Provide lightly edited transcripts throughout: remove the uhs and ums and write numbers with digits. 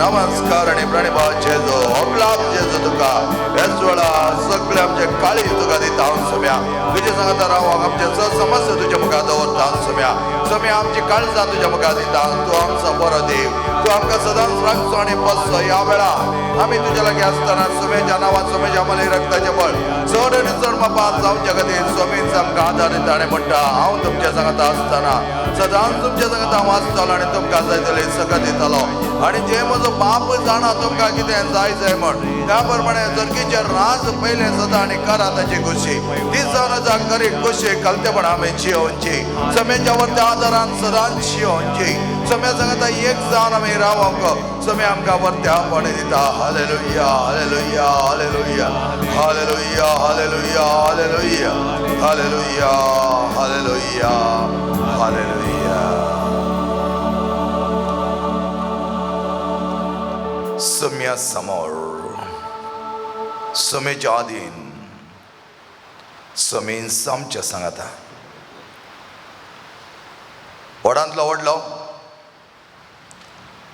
नमस्कार आनी प्रणिपात जेजू, अबलाब जेजू तुका हेच वेळा सगळे आमचे काळीज तुका दिता हांव सोम्या. तुजे सांगता रावंक आमचे समस्या तुज्या मुखार दवरता हांव सोम्या. सोम्या आमची काळजां तुज्या मुखार दिता. तूं आमचो बरो देव, तूं आमकां सदांच राखचो आनी बसचो. ह्या वेळा आमी तुज्या लागीं आसतना सोम्याच्या नांवान सोम्याच्या मले रक्ताचें बळ चड आनी चड मापान जावच्या खातीर सोमीच आमकां आदार दिता आनी म्हणटा हांव तुमच्या सांगता आसतना सदांच तुमच्या सांगता हांव आसतलो आनी तुमकां जाय जाल्यार सगळें दितलो. आनी जे म्हजो बाप जाणा तुमकां कितें जाय जाय म्हण त्या प्रमाणे जरकीचें राज पयलें सदां आनी करा ताची खुशी ती जावन आसा खरी खुशी कलतेपण आमी जियोवची सम्याच्या वरत्या आदारान सदांच जियोवची. सम्या सांगता एक जावन आमी रावंक सम्या आमकां वरत्या पण दिता. Hallelujah hallelujah hallelujah hallelujah hallelujah hallelujah hallelujah hallelujah hallelujah. सम्या समोर समेच्या आदीन समीन आमच्या सांगता व्हडांतलो व्हडलो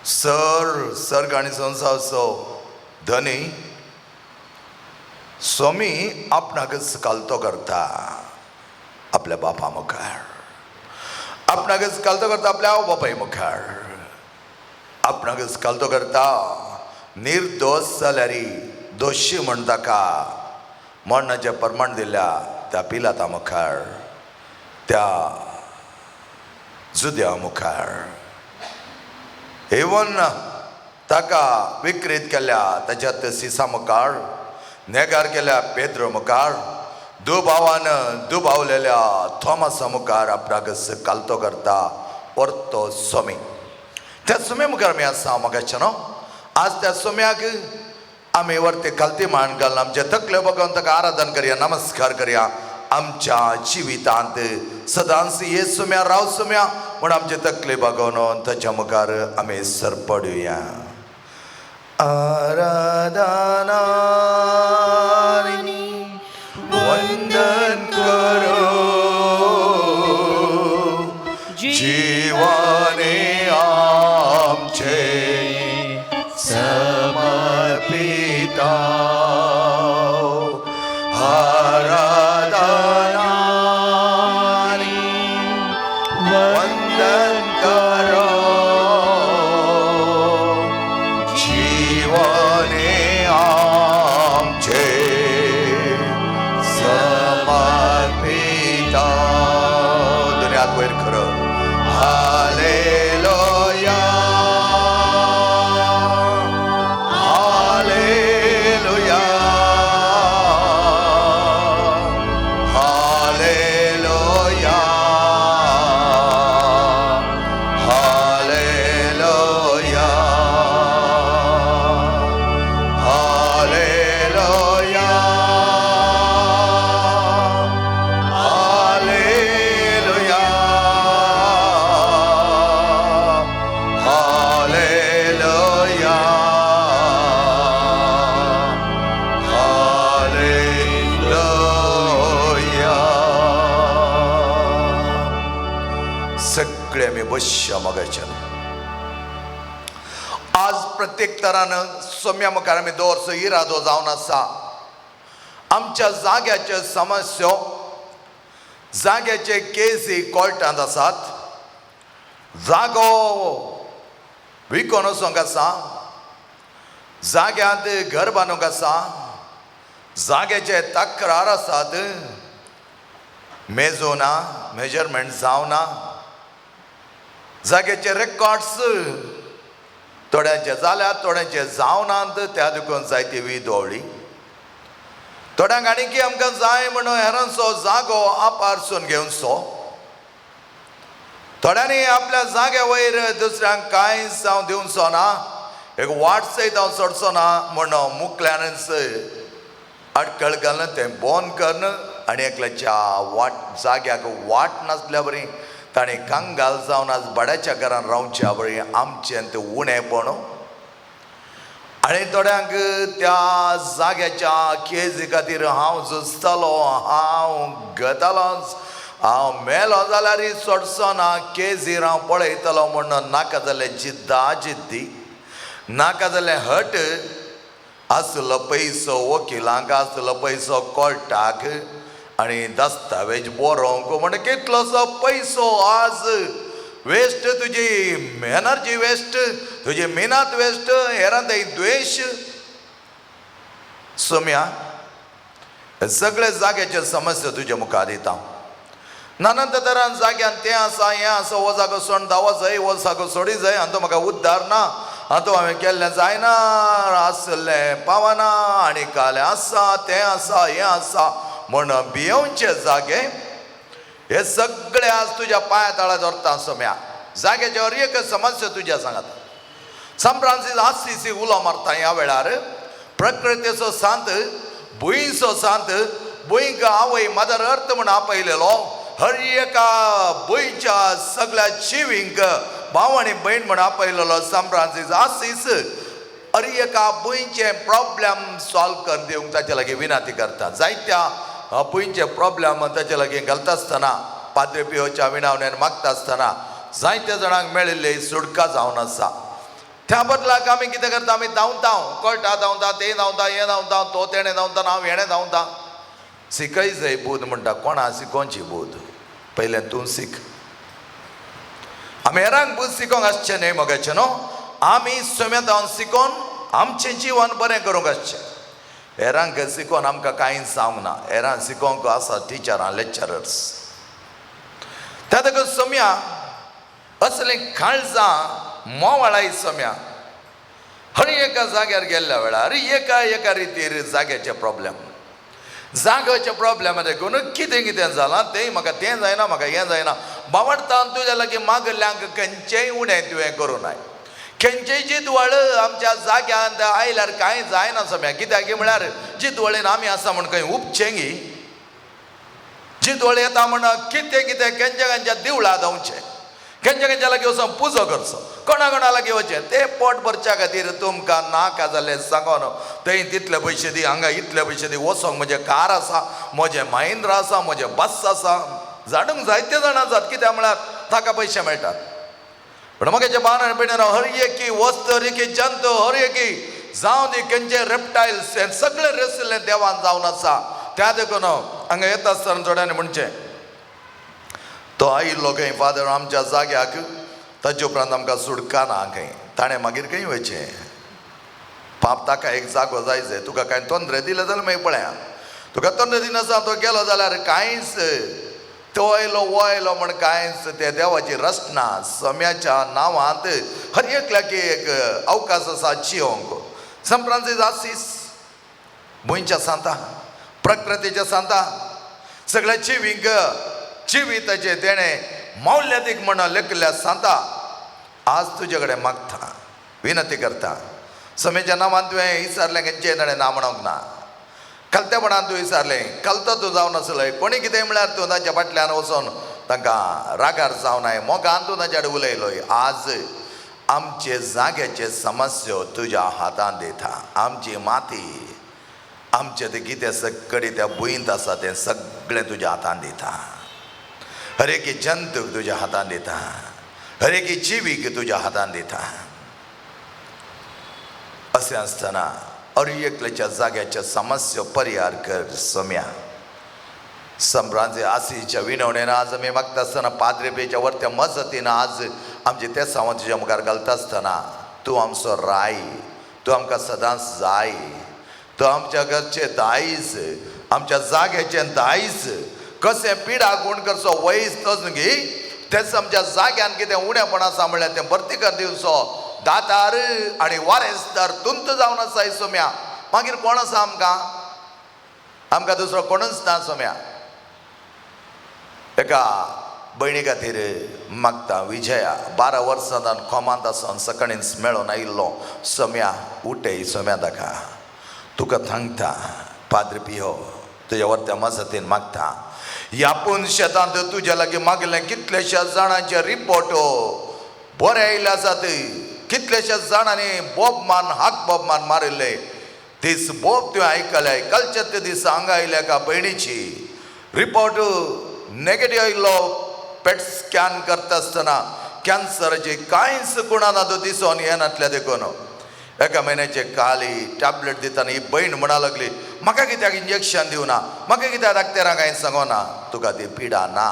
सर सर्ग आनी संवसारचो धनी स्वामी आपणाकच कालतो करता आपल्या बापा मुखार, आपणाकच कालतो करता आपल्या आवय बापाय मुखार, आपणाकच कालतो करता निर्दोश जाल्यार दोशी म्हण ताका मरणाचें प्रमाण दिल्या त्या पिलाता मुखार, त्या जुद्या मुखार, इवन ताका विक्रीत केल्या ताच्या सिसा मुखार, नेगार केल्या पेद्रो मुखार, दुबावान दुबावलेल्या थॉमसा मुखार आपणाक कालतो करता परतो स्वामी. त्या सुम्या मुखार आमी आसा म्हाका न्हू. आज त्या सुम्याक आमी वरते खालती मान घालून आमचे तकले बघून ताका आराधन करया, नमस्कार करया. आमच्या जिवितांत सदांच ये सुम्या राव सुम्या म्हूण आमचे तकले बागोवन ताच्या मुखार आमी सरपडुया. आराधना वंदन करो जीवाने आमचे समर्पिता आराधना वंदन करो जीवाने आमचे समर्पिता. दुनियात वयर खरं hallelujah hallelujah hallelujah hallelujah hallelujah hallelujah hallelujah hallelujah. सगळे आमी बसया मगाच्यान. आज प्रत्येक तरान सोम्या मुखार आमी दवरचो इरादो जावन आसा. आमच्या जाग्याच्यो समस्यो, जाग्याचे केसी कोर्टांत आसात, जागो विकोन वचोंक आसा, जाग्यांत घर बांदूंक आसा, जाग्याचे तक्रार आसात, मेजो ना, मेजरमेंट जावना, जाग्याचे रेकॉर्ड्स थोड्यांचे जाल्यात, थोड्यांचे जावनात, त्या देखून जायती वीद वळ्ळी. थोड्यांक आनी की आमकां जाय म्हणून हेरांचो जागो आपारसून घेवचो, थोड्यांनी आपल्या जाग्या वयर दुसऱ्यांक कांयच हांव दिवचो ना, एक वाट सयत हांव सोडचो ना म्हणून मुकल्यानच अडकळ घालून तें बंद करून आनी एकल्याच्या वाट जाग्याक वाट नासल्या बरी ताणें कंगाल जावन आज भाड्याच्या घरान रावच्या बरी आमचें तें उणेपण. आनी थोड्यांक त्या जाग्याच्या केजी खातीर हांव झुजतलो, हांव घेतलोच, हांव मेलो जाल्यार सोडचो ना, केजीर हांव पळयतलो म्हणून नाका जाल्यार जिद्दा जिद्दी. नाका जाल्यार हट आसलो पयसो वकिलांक, आसलो पयसो कोर्टाक आनी दस्तावेज बरोवंक, म्हण कितलोसो पयसो आज वेस्ट, तुजी एनर्जी वेस्ट, तुजी मेहनत वेस्ट, हेरां थंय द्वेश. सोम्या सगळे जाग्याचे समस्या तुज्या मुखार दिता. नाना तरान जाग्यान तें आसा हें आसा, हो जागो सोड धांवो जाय, हो जागो सोडी जाय, आनी तो म्हाका उद्धार ना, आनी तो हांवें केल्लें जायना, आसलें पावना, आनी कालें आसा तें आसा हें आसा म्हण भियोवचे जागे हे सगळे आज तुज्या पांया तळा धरता. सोम्या जाग्याचे हर एक समस्या तुज्या सांगात. सांत फ्रांसीस आसिसी उलो मारता ह्या वेळार, प्रकृतीचो सांत, भुंयचो सांत, भुंयक आवय मदर अर्थ म्हण आपयलेलो, हर एका भुंयच्या सगळ्या जिवींक भाव आनी भयण म्हण आपयलेलो सांत फ्रांसीस आसीस हर एका भुंयचे प्रॉब्लेम सॉल्व कर दिवंक ताचे लागीं विनंती करता. जायत्या भुंयचे प्रॉब्लेम ताचे लागीं घालता आसतना, पाद्रे पियोच्या विणावण्यान मागता आसतना जायत्या जाणांक मेळिल्ली सुटका जावन आसा. त्या बदलाक आमी कितें करता, आमी धांवता, कोर्टा धांवता, ते धांवता, हें धांवता, तो तेणें धांवता, हांव हेणें धांवता. शिकय जाय बूद म्हणटा, कोणा शिकोवची बूद, पयलें तूं सीख. आमी हेरांक बूद शिकोवंक आसचें न्हय मोगाचें न्हू, आमी सोम्या धांवन शिकोवन आमचें जिवन बरें करूंक आसचें. हेरांक शिकोवन आमकां कांय जावंक ना, हेरांक शिकोवंक आसा टिचरां, लेक्चरर्स. त्या देखून सोम्या असलीं काळजां मोवाळाय सोम्या. हर एका जाग्यार गेल्ल्या वेळार एका एका रितीर जाग्याचे प्रॉब्लेम, जाग्याचे प्रॉब्लेम देखून कितें कितें जालां तें म्हाका तें जायना, म्हाका हें जायना. बावडटान तुज्या लागीं मागल्ल्यांक खंयचेय उणें तुवें करूं नाय, खंयचेय जिदवळ आमच्या जाग्यांत आयल्यार कांय जायना सोम्या. कित्याक म्हळ्यार जिदवळीन आमी आसा म्हण खंय उपचें गी, जिदवळ येता म्हण कितें कितें खंयच्या खंयच्या दिवळा धांवचें, खंयच्या खंयच्या लागीं वचोन पुजो करचो, कोणा कोणा लागीं वचचें, तें पोट भरच्या खातीर तुमकां नाका जालें सांगोन थंय तितले पयशे दी, हांगा इतले पयशे दी, वचोंक म्हजें कार आसा, म्हजें महिंद्रा आसा, म्हजें बस आसा. झाडूंक जायते जाणां आसात, कित्याक म्हळ्यार ताका पयशे मेळटात. पूण म्हगेचे बाण आनी भयणीनो, हर एकी वस्त, हर एकी जंतू, हर एकी जावं दी खंयचे रेप्टायल्स, हें सगळें रचिल्लें देवान जावन आसा. त्या देखून हांगा येता आसतना थोड्यांनी म्हणचें, तो आयिल्लो खंय फादर आमच्या जाग्याक, ताचे उपरांत आमकां सुटका ना खंय, ताणें मागीर खंय वयचें, पाप ताका एक जागो जाय जाय, तुका कांय तोंदरे दिले जाल्यार मागीर पळया, तुका तोंदरे दिनासतना तो गेलो जाल्यार कांयच, तो आयलो वो आयलो म्हण कांयच. ते देवाची रचना सम्याच्या नांवांत हर एकल्याक एक अवकाश आसा जियोंक. सांत फ्रांसीस आसीस भुंयच्या सांता, प्रकृतीच्या सांता, सगळ्या जिवींक जिविताचें तेणें मौल्यादीक म्हण लेखिल्ल्या सांता आज तुजे कडेन मागता, विनंती करता. समेच्या नांवान तुवें विचारलें खंयचें ताणें ना म्हणूंक ना, कलतेपणान तूं विचारलें, कलतो तूं जावन आसलो, कोणी कितें म्हळ्यार तूं ताच्या फाटल्यान वचोन तांकां रागार जावनाय, मोगान तूं ताच्या कडेन उलयलोय. आज आमचे जाग्याचे समस्यो तुज्या हातांत दिता. आमची माती, आमचें तें कितें सगळें त्या भुंयंत आसा तें सगळें तुज्या हातांत दिता. हर एकी जंतूक तुज्या हातांत दिता, हर एकी जिवीक तुज्या हातांत दिता. अशें आसतना हर एकल्याच्या जाग्याच्या समस्या परिहार कर सोम्या. संभ्रांचे आसीच्या विनवणेन आज आमी मागता आसतना, पाद्रे पेच्या वरत्या मजतीन आज आमचे ते सावन तुज्या मुखार घालता आसतना, तूं आमचो राय, तूं आमकां सदांच जाय, तूं आमच्या घरचें दायज, आमच्या जाग्याचें दायज, कशें पिडा गुण करचो वयस तोच न्ही, तेंच आमच्या जाग्यान कितें उणेपण आसा म्हणल्यार तें भरती कर दिवचो दातार आनी वारेसदार तुंत जावन आसा सोम्या. मागीर कोण आसा आमकां? आमकां दुसरो कोणूच ना सोम्या. एका भयणी खातीर मागता, विजया, 12 वर्सां कोमांत आसून सकाळींच मेळोन आयिल्लो. सोम्या उठय सोम्या, ताका तुका थांगता पाद्र पियो तुज्या वरत्या मजतीन मागता. ह्या पूण शेतांत तुज्या लागीं मागलें कितल्याश्या जाणांचे रिपोर्ट बरे आयिल्ले आसात, कितल्याश्या जाणांनी बोब मान हाक बोब मान मारिल्ले, दीस बोब तुवें आयकले. कालच्या ते दीस हांगा आयल्या एका भयणीची रिपोर्ट नेगेटीव आयिल्लो, पेट स्कॅन करता आसतना कॅन्सराची कांयच गुणा ना तो दिसून येनातल्या देखून एका म्हयन्याचे काली टॅबलेट दितना ही भयण म्हणा लागली, म्हाका कित्याक इंजेक्शन दिवना, म्हाका कित्याक डाक्टरांक हांवें सांगना, तुका ती पिडा ना.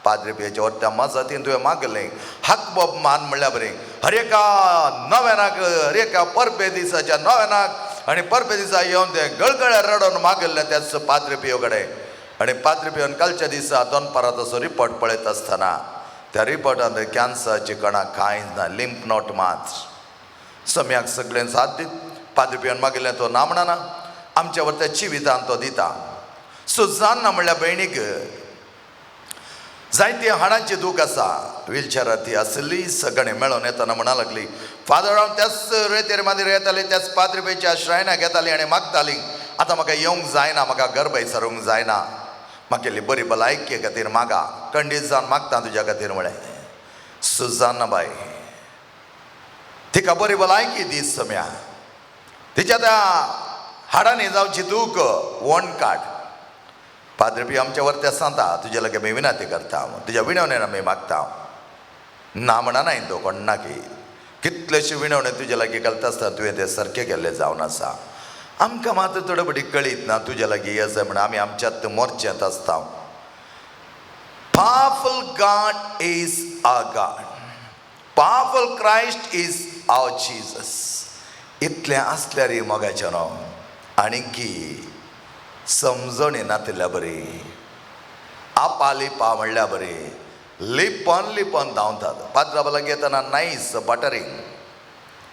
पाद्री पियेच्या वरत्या मजतीन तुवें मागलें हाकबब मान म्हणल्या बरें. हर एका नव्यानाक, हर एका परबे दिसाच्या नव्यानाक आनी परबे दिसा येवन तें गळगळ्या रडोन मागलें त्याच पाद्री पियो कडेन. आनी पाद्री पियोन कालच्या दिसा दनपारां तसो रिपोर्ट पळयत आसतना त्या रिपोर्टांत कॅन्सराची कणां कांयच ना, लिंप not मात्र. सम्याक सगळें साथ दीत पाद्री पियोन मागिल्लें तो ना म्हणना, आमच्या वरत्या जिवितान तो दिता. सुजान म्हणल्या भयणीक जायती हाडांची दूख आसा, व्हिलचेरार ती आसली. सगळें मेळोन येतना म्हणा लागली, फादर हांव त्याच रेतेर मागीर येताली, त्याच पाद्री पियोच्या श्रायनाक येताली आनी मागताली, आतां म्हाका येवंक जायना, म्हाका गरबाय सारूंक जायना, म्हागेली बरी भलायके खातीर मागा, खंडीत जावन मागता तुज्या खातीर म्हळें. सुजाना बाय तिका बरी भलायकी दीस सम्या, तिच्या त्या हाडांनी जावची दूख वण काड. पाद्री पियो आमच्या वरत्या सांगता, तुज्या लागीं आमी विनंती करता, तुज्या विणवणेन आमी मागता. ना म्हणा नाय तो कोण्णाकी, कितलेशे विणवणे तुज्या लागीं घालता आसतना तुवें तें सारकें केल्लें जावन आसा. आमकां मात थोडे फावटी कळीत ना तुज्या लागीं येसा म्हण आमी आमच्यात मोर्चेंत आसता. Powerful God is our God, powerful Christ is our Jesus. इतलें आसल्यार मोगाचें न्हू आनीकी समजणी नातिल्ल्या बरी, आपा लिपा म्हणल्या बरी, लिपन लिपन धांवतात. पाद्रा लागीं येतना नायस बटरींग,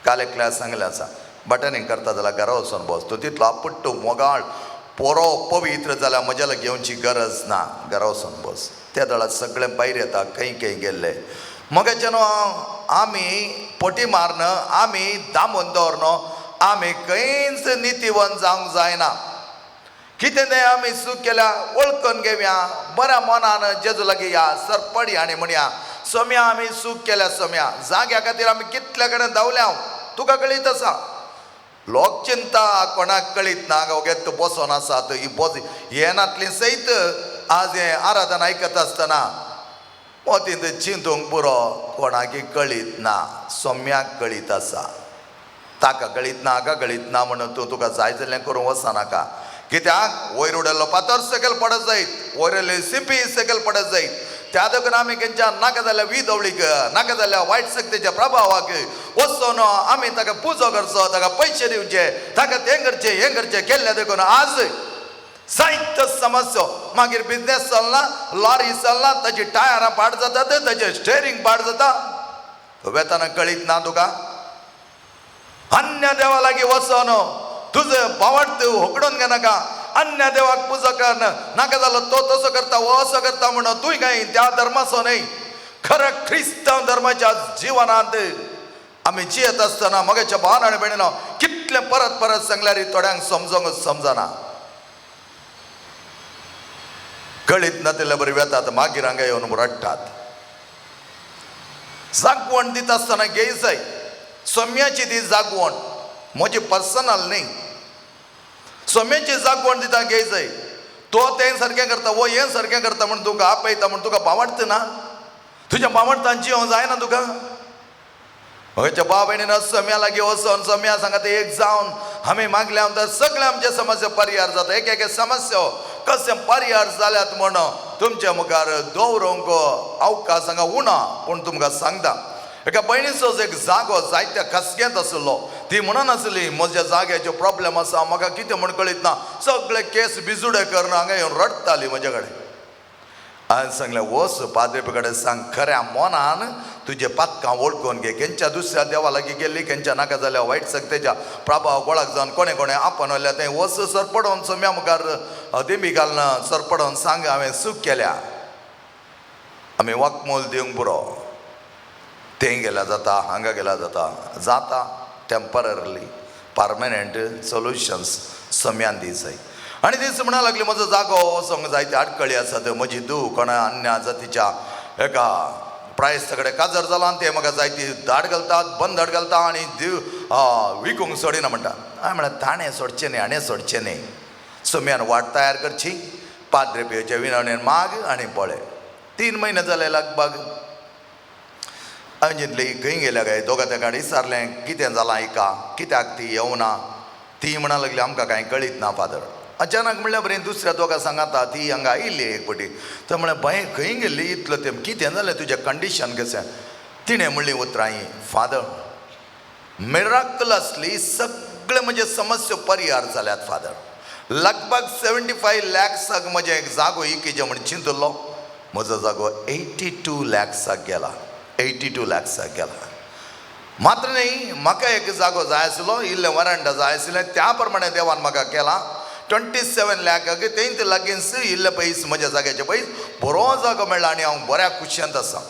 काल एकल्या सांगलें आसा, बटरींग करता जाल्यार घरा वचून बस, तूं तितलो आपुट्टू मोगाळ पोरो पवित्र जाल्यार म्हज्या लागीं येवची गरज ना, घरा वचून बस. त्या दळात सगळें भायर येता खंय खंय गेल्ले. मोगाचें न्हू आमी पटी मारन, आमी दामून दवरन, आमी खंयच नितीवन जावंक जायना. कितें तें आमी चूक केल्या वळखून घेवया, बऱ्या मनान जेजू लागीं या, सरपडी आनी म्हणया, सोम्या आमी चूक केल्या, सोम्या जाग्या खातीर आमी कितल्या कडेन धांवल्या, तुका कळीत आसा. लोक चिंता कोणाक कळीत ना, वगेत तूं बसोन आसा, ही बस येनातली सयत आज हें आराधन आयकत आसतना मोतींत चिंतूंक पुरो, कोणाकी कळीत ना, सोम्याक कळीत आसा. ताका कळीत ना, हाका कळीत ना म्हणून तूं तुका जाय जाल्लें करूंक वचनाका. कित्याक वयर उडयल्लो फातर सकयल पडत जायत, वयर सिंपी सकयल पडत जायत. त्या देखून आमी खंयच्या नाका जाल्यार विदवळीक, नाका जाल्यार वायट शक्तीच्या प्रभावाक वचून आमी ताका पुजो करचो, ताका पयशे दिवचे, ताका तें करचें हें करचें केल्लें देखून आज जायत्यो समस्या. मागीर बिजनेस चलना, लॉरी चलना, ताजी टायरां पाड जातात, ताजें स्टेरींग पाड जाता. वेतना कळीत ना तुका, अन्य देवा लागीं वचून तुजें बावट होकडून घेनाका, अन्य देवाक पुजा कर, नाका जालो तो तसो करता हो असो करता म्हणून तूं काय त्या धर्माचो न्हय. खरं क्रिस्तांव धर्माच्या जिवनांत आमी जियेत आसतना मगाच्या भावान आनी भयणीनो कितलें परत परत सांगल्यार थोड्यांक समजोंक समजना, कळीत नातिल्ले बरी वेतात, मागीर हांगा येवन रडटात. जागवण दिता आसतना घेय जाय, सोम्याची ती जागवण, म्हजी पर्सनल न्ही. सोम्याची जागवण दिता घेय जाय, तो तें सारकें करता, वो हें सारकें करता म्हूण तुका आपयता म्हूण तुका बावडटा ना, तुज्या बावडटान जिवंक जायना तुका. म्हज्या भाव भयणीन सम्या लागीं वचोन सम्या सांगता एक जावन आमी मागल्या आमदार सगळे आमचे समस्या परिहार जाता. एक एक समस्या कशें परिहार जाल्यात म्हण तुमच्या मुखार दवरूंक अवकाश हांगा उणा, पूण तुमकां सांगता एका भयणीचो एक जागो जायत्या खासगेंत आशिल्लो. ती म्हणून आसली म्हज्या जाग्याचो प्रॉब्लेम आसा, म्हाका कितें म्हण कळीत ना, सगळे केस बिजुडे करून हांगा येवन रडटाली म्हजे कडेन. हांवें सांगलें वच पाद्री कडेन सांग, खऱ्या मनान तुजे पातकां वळखून घे. खंयच्या दुसऱ्या देवा लागीं गेल्ली, खंयच्या नाका जाल्या वायट शक्तेच्या प्रभाव गोळाक जावन कोणें कोणें आपणवल्या तें वच सरपडोवन सोम्या मुखार दिंबी घालना सरपडोवन सांग हांवें चूक केल्या, आमी वाकमूल दिवंक पुरो. तें गेल्यार जाता, हांगा गेल्यार जाता, जाता टेंपररली, परमनंट सोल्युशन्स सम्यान दी जाय. आनी ती म्हणा लागली म्हजो जागो वचोंक जायते आडखळी आसात, म्हजी धूव कोणा अन्य जातीच्या एका प्रायस्ता कडेन काजार जाला आनी ते म्हाका जायती धाड घालतात, बंद धाड घालता आनी दिव विकूंक सोडिना म्हणटा. हांवें म्हळ्यार ताणें सोडचें न्ही, हाणें सोडचें न्ही, सम्यान वाट तयार करची, पाद्रे पियोचे विनवणेन माग आनी पळय. 3 म्हयने जाले लगभग. हांवें चिंतलें ही खंय गेल्या काय? दोगां त्या गाडी विचारलें कितें जालां हिका, कित्याक ती येवना? ती म्हणा लागली आमकां कांय कळीत ना फादर. अचानक म्हणल्या बरें दुसऱ्या दोगां सांगाता ती हांगा आयिल्ली एक पटी. तर म्हळें बाये खंय गेल्ली इतलो तेंप, कितें जालें तुजें कंडिशन कशें? तिणें म्हणली उतरां ही, फादर मिराकलसली सगळे म्हजे समस्या परिहार जाल्यात फादर. लगभग 75 लॅक्साक म्हजें एक जागो इकिजे म्हण चिंतलो, म्हजो जागो 82 लॅक्साक गेला, 82 लॅक्साक गेला. मात्र न्ही म्हाका एक जागो जाय आसलो, इल्लें वरांडा जाय आशिल्लें, त्या प्रमाणे देवान म्हाका केला. 27 लॅकाक तेंच लागींच इल्ले पयस म्हज्या जाग्याचे पयस बरो जागो मेळ्ळा आनी हांव बऱ्या खुशयेंत आसा.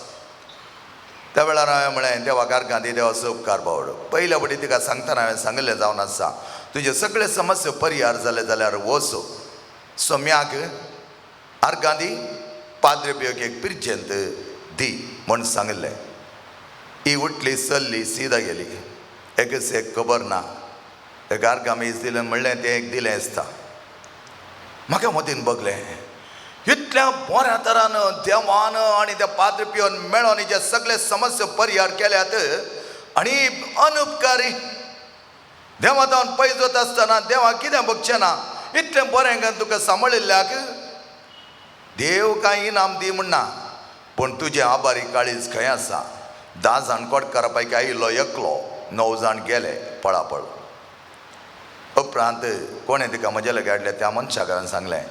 त्या वेळार हांवें म्हळें देवाक आर्गां दी, देवाचो उपकार पावड. पयल्या फावटी तिका सांगतना हांवें सांगिल्लें जावन आसा तुजे सगळे समस्या परिहार जाले जाल्यार वच सोम्याक आर्गां दी, पाद्रे पियोक एक पिर्जेंत दी म्हूण सांगिल्लें. ही उठली चल्ली सिदा गेली, एकच एक खबर ना. एक आर्गां मीस दिलें म्हणलें तें एक दिलें आसता. म्हाका मतीन बगलें इतल्या बऱ्या तरान देवान आनी त्या पाद्रे पियोन मेळोन हिचे सगळे समस्या परिहार केल्यात आनी अनुपकारी देवा जावन पयस वता आसतना देवा कितें बगचें ना? इतलें बरें करून तुका सांबाळिल्ल्याक देव कांय इनाम दी म्हणना, पूण तुजें आबारी काळीज खंय आसा? 10 जाण कोटकारा पैकी आयिल्लो एकलो, 9 जाण गेले पळापळ. उपरांत कोणें तिका म्हज्या लागीं हाडलें त्या मनशाक हांवें सांगलें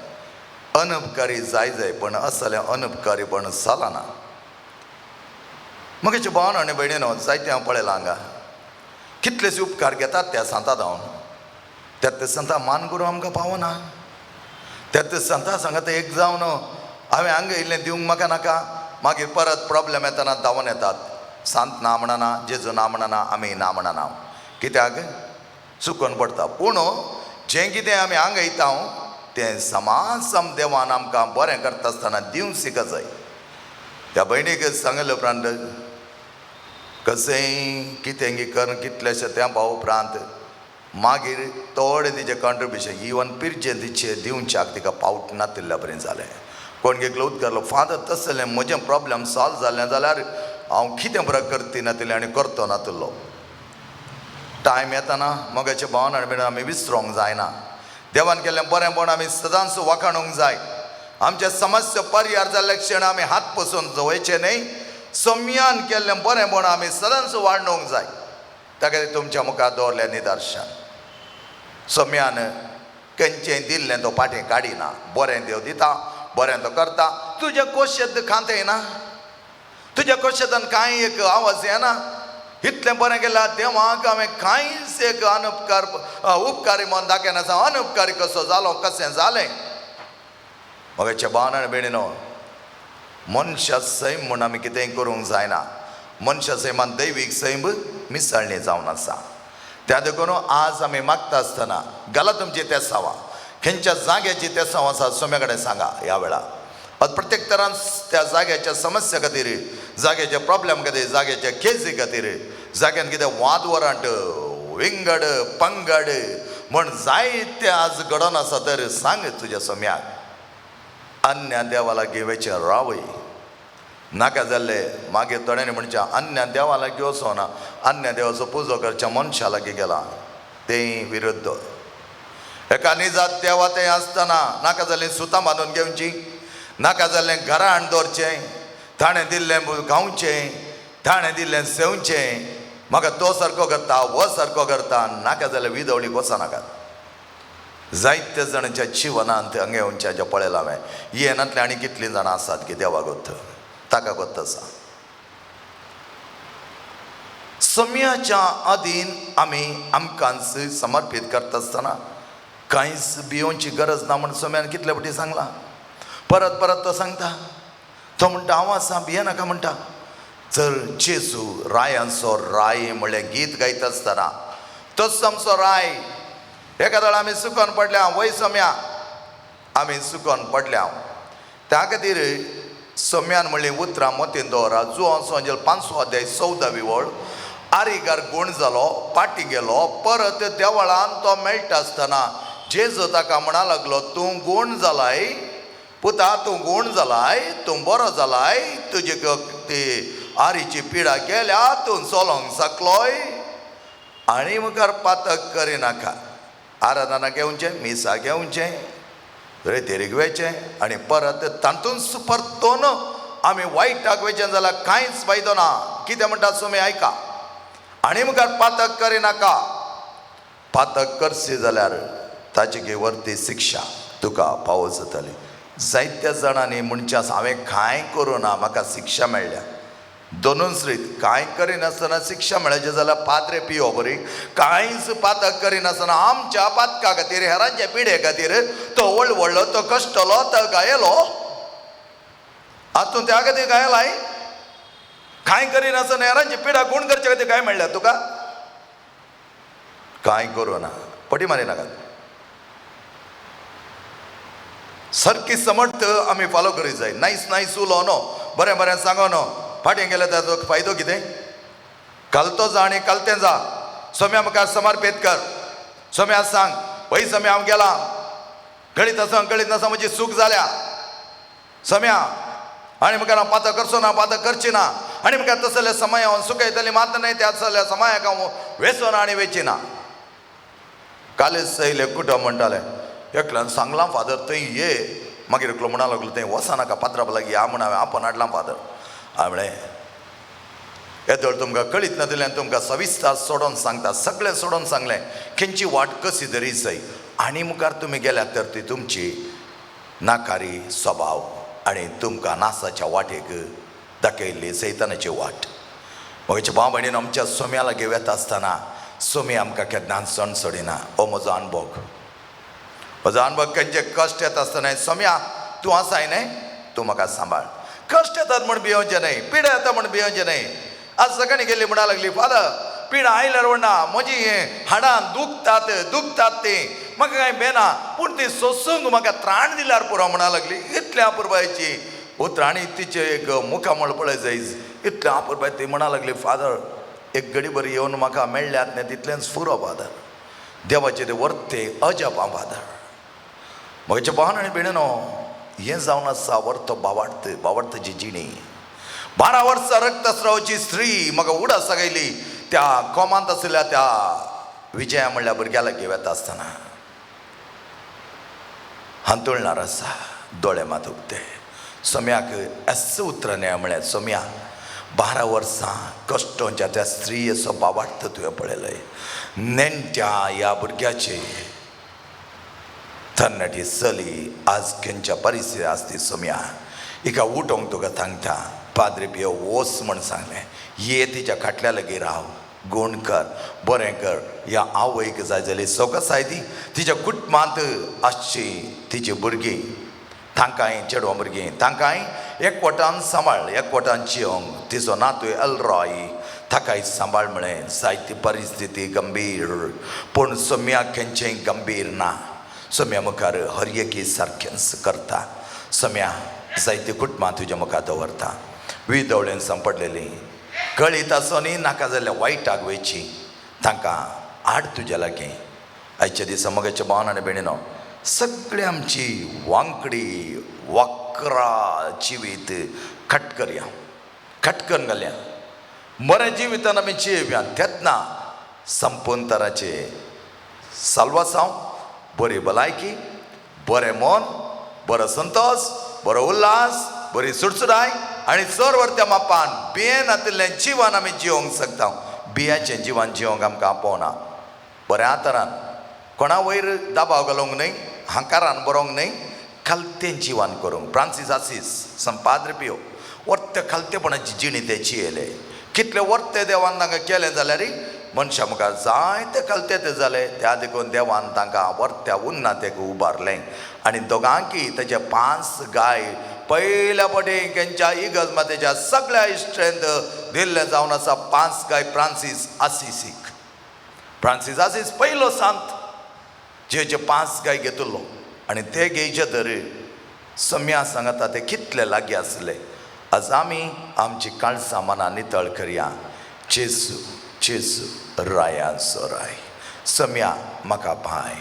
अनुपकारी जाय जाय पण असलें अनुपकारीपण चलना. म्हगेचे भावन आनी भयणीनो जायतें हांव पळयलां हांगा कितलेशे उपकार घेतात त्या सांता धांवन. त्यात सांता मान करूं आमकां पावना. त्यात सांता सांगता एक जावन हांवें हांगा इल्लें दिवंक म्हाका नाका, मागीर परत प्रॉब्लेम येतना धांवन येतात. सांत ना म्हणना, जेजू ना म्हणना, आमी ना म्हणना, कित्याक चुकोन पडटा. पूण जें कितें आमी हांगा येता तें समासम देवान आमकां बरें करता आसतना दिवंक शिक जाय. त्या भयणीक सांगले उपरांत कशेंय कितें करून कितलेशें तेंपा उपरांत मागीर थोडें तिचें कॉन्ट्रिब्युशन इवन पिरचें तिचें दिवच्याक तिका पावट नातिल्ल्या बरें जालें. कोण एकलो उदकारलो फादर तसलें म्हजें प्रॉब्लम सॉल्व जालें जाल्यार हांव कितें बरें करती नातिल्लें आनी करतो नातिल्लो. टायम येताना मगाचे भावन आनी भयणी आमी विसरोंक जायना. देवान केल्लें बरें पण आमी सदांच वाखाणूंक जाय. आमचे समस्या परिहार जाल्ले क्षण आमी हात पसून जवयचे न्हय. सम्यान केल्लें बरें पण आमी सदांच वाडणूंक जाय. ताका तुमच्या मुखार दवरलें निदर्शन. सम्यान खंयचें दिल्लें तो फाटीं काडिना, बरें देव दिता, बरें तो करता. तुजें कोशेद खातें ना, तुज्या कोशेदान कांय एक आवाज येना. इतलें बरें केल्यार देवाक हांवें कांयच एक अनुपकार उपकारी म्हूण दाखयना. अनुपकारी कसो जालो, कशें जालें? मगेच्या भावन आनी भयणीनो मनशा सैम म्हूण आमी कितेंय करूंक जायना. मनशा सैमान दैवीक सैम मिसळणी जावन आसा. त्या देखून आज आमी मागता आसतना घाला तुमची तेसांवां, खंयच्या जाग्याची तेसांव आसा सोम्या कडेन सांगा. ह्या वेळार प्रत्येक तरान त्या जाग्याच्या समस्या खातीर, जाग्याच्या प्रॉब्लेम खातीर, जाग्याच्या केसी खातीर, जाग्यान कितें वाद वरांट विंगड पंगड म्हण जायते आज घडोवन आसा तर सांग तुज्या सोम्याक अन्य देवा लागीं वयचें रावय नाका जाल्ले. मागीर थोड्यांनी म्हणचें अन्य देवा लागीं वचोना, अन्य देवाचो पुजो करच्या मनशा लागीं गेला तें विरुद्ध. एका निजात देवा तें आसतना नाका जाल्लीं सुतां बांदून घेवची, नाका जाल्लें घरा हाडून दवरचें, ताणें दिल्लें खावचें, ताणें दिल्लें सेवचें, म्हाका तो सारको करता हो सारको करता, नाका जाल्यार विदवळीक वचनाकात. जायते जाणांच्या जिवनांत हांगा येवच्या जें पळयलां हांवें येनातलें आनी कितलीं जाणां आसात की देवाक गोत्त ताका गोत्त आसा. सम्याच्या अधीन आमी आमकांच समर्पीत करता आसतना कांयच भियोवची गरज ना म्हूण सम्यान कितले फावटी सांगलां. परत परत तो सांगता, तो म्हणटा हांव आसा भियेनाका म्हणटा. जर जेजू रायांचो राय म्हणलें गीत गायता आसतना तोच आमचो राय. एका वेळार आमी सुकोन पडल्या वय सोम्या, आमी सुकोन पडल्या. त्या खातीर सोम्यान म्हणलीं उतरां मतीन दवरा. जुवांचो 5 अध्याय 14वी वळ. आरीगार गूण जालो, पाटी गेलो, परत देवळान तो मेळटा आसतना जेजू ताका म्हणा लागलो तूं गूण जालाय पुता, तूं गूण जालाय, तूं बरो जालाय, तुजी ती आरीची पिडा गेल्या, तूं चलोंक सकलोय आनी मुखार पातक करिनाका. आराधना घेवचें, मिसा घेवचें, रेतेरीक वेचें आनी परत तातूंच परतून आमी वायटाक वेचें जाल्यार कांयच फायदो ना. कितें म्हणटा सुमी आयका, आनी मुखार पातक करिनाका. पातक करशी जाल्यार ताची वरती शिक्षा तुका पावो जातली. जायत्या जाणांनी म्हणचें आसा हांवें कांय करूं ना, म्हाका शिक्षा मेळ्ळ्या. दोनूच रीत, कांय करिनासतना शिक्षा मेळचे जाल्यार पाद्रे पियो बरी, कांयच पातक करिनासतना आमच्या पातका खातीर हेरांच्या पिडे खातीर तो वळवळ्ळो, तो कश्टलो, तो गायलो. आतून त्या खातीर गायलाय. कांय करिनासतना हेरांची पिडा कोण करचे खातीर काय मेळ्ळ्या तुका? कांय करूं ना, पटी मारिनाकात. सारकी समर्थ आमी फॉलो करीत जाय. नायस नायस उलो न्हू, बरें बरें सांगो न्हू, फाटीं गेल्यार ताचो फायदो कितें? कालतो जा आनी कालतें जा, सोम्या मुखार समर्पीत कर, सोम्या सांग वय सोम्या हांव गेलां, गळीत आसा गळीत नासा म्हजी चूक जाल्या सोम्या, आनी मुखार हांव पातक करचो ना, पातक करची ना, आनी मुखार तसले समय हांव सुकयतली मात न्हय, त्या तसल्या समायाक हांव वेचो ना आनी वेची ना. कालेज सयले कुटुंब म्हणटाले, एकल्यान सांगलां फादर थंय ये, मागीर एकलो म्हणा लागलो थंय वचनाका पात्राप लागीं या म्हण हांवें आपोवन हाडलां फादर. हांवें म्हळें येदोळ तुमकां कळीत नातिल्ल्यान तुमकां सविस्तार सोडोवन सांगता, सगळें सोडोवन सांगलें, खंयची वाट कशी तरी जाय आनी मुखार तुमी गेल्यात तर ती तुमची नाकारी स्वभाव आनी तुमकां नासाच्या वाटेक दाखयल्ली सैतानाची वाट. म्हज्या भाव भयणीन आमच्या सोम्या लागीं वेता आसतना सोमी आमकां केन्नाच सण सोडिना. हो म्हजो अणभव, म्हजो अणभव. खंयचे कश्ट येता आसतना सोम्या तूं आसाय न्हय, तूं म्हाका सांबाळ. कश्ट येतात म्हण भियोवचें न्हय, पिडा येता म्हण भियोवचें न्हय. आज सकाळीं गेली म्हणा लागली फादर पिडा आयल्यार म्हणना म्हजी हाडां दुखतात दुखतात ती म्हाका कांय बेना, पूण ती सोसूंक म्हाका त्राण दिल्यार पुरो म्हणा लागली. इतल्या अपुरबायची उतरां आनी तिचें एक मुखामळ पळय जाय, इतल्या अपुरबाय ती म्हणा लागली फादर एक घडी बरी येवन म्हाका मेळ्ळ्यात न्हय तितलेंच पुरो फादर, देवाचें ते वर्ते अजापां फादर. म्हज्या भावान आनी भयणीनो हें जावन आसा वर्तो बावार्थ, बावार्थाची जिणी. 12 वर्सां रक्तस्रावाची स्त्री म्हाका उडास गायली त्या कोमांत आशिल्ल्या त्या विजया म्हणल्या भुरग्या लागीं वेता आसतना हांतुळणार आसा, दोळे मात उक्ते. सोम्याक एस उतरां म्हळ्यार सोम्या 12 वर्सां कश्टोंच्या त्या स्त्रीयेचो बावार्थ तुवें पळयलय, नेणट्या ह्या भुरग्याचे तरणाटी चली आज खंयच्या परिस्थिती आसती सोम्या, हिका उठोवंक तुका सांगता पाद्रे पियो वोस म्हण सांगलें, ये तिच्या खाटल्या लागीं राव, गूण कर, बरें कर. ह्या आवयक जाय जाली सोकसाय ती तिच्या कुटुंबांत आसची तिची भुरगीं, तांकांय चेडवां भुरगीं तांकांय एकवटान सांबाळ, एकवटान चियोंक. तिचो नातू एलरॉय ताकाय सांबाळ म्हळें. जायती परिस्थिती गंभीर, पूण सोम्या खंयचेंय गंभीर ना. सोम्या मुखार हर एकी सारकेंच करता. सोम्या जायती कुटुंबां तुज्या मुखार दवरता, विदवळेन सांपडलेली कळीत आसोनी नाका जाल्यार वायटाक वयची, तांकां आड तुज्या लागीं. आयच्या दिसा मगाच्या भावान आनी भयणीनो सगळी आमची वांकडी वाकरा जिवीत खटकरया, खटकन घालया, बरें जिवितान आमी जियेवया. तेन्ना संपूर्ण साल्वासांव, बरी भलायकी, बरें मन, बरो संतोश, बरो उल्हास, बरी सुडसुडाय आनी चड मापान बिये नातिल्लें जिवन आमी जिवंक शकता. बियाचें जिवन जिवंक आमकां आपोवना. बऱ्या तरान कोणा वयर दबाव घालूंक न्हय, हांकारान बरोवंक न्हय, खालतें जिवन करूंक. फ्रांसीस आसीस संपाद्र पियो वर्ते खालतेपणाची जिणी ते जियेले. कितले वर्ते देवान तांकां केलें जाल्यार मनशा मुखार जायते खालते ते जाले, त्या देखून देवान तांकां वर्त्या उन्नातेक उबारलें आनी दोगांकी तेजे 5 गाय पयल्या पटी तेंच्या इगर्ज मातेच्या सगळ्या इश्टेंत दिल्लें जावन आसा 5 गाय फ्रांसीस आसीसीक. फ्रांसीस आसीस पयलो सांत जेचे 5 गाय घेतलो आनी ते घेयचे तर सम्या सांगता ते कितले लागीं आसले. आज आमी आमची काळसां मनां नितळ करया. जेजू जेजू रायांचो राय. सम्या म्हाका पाय,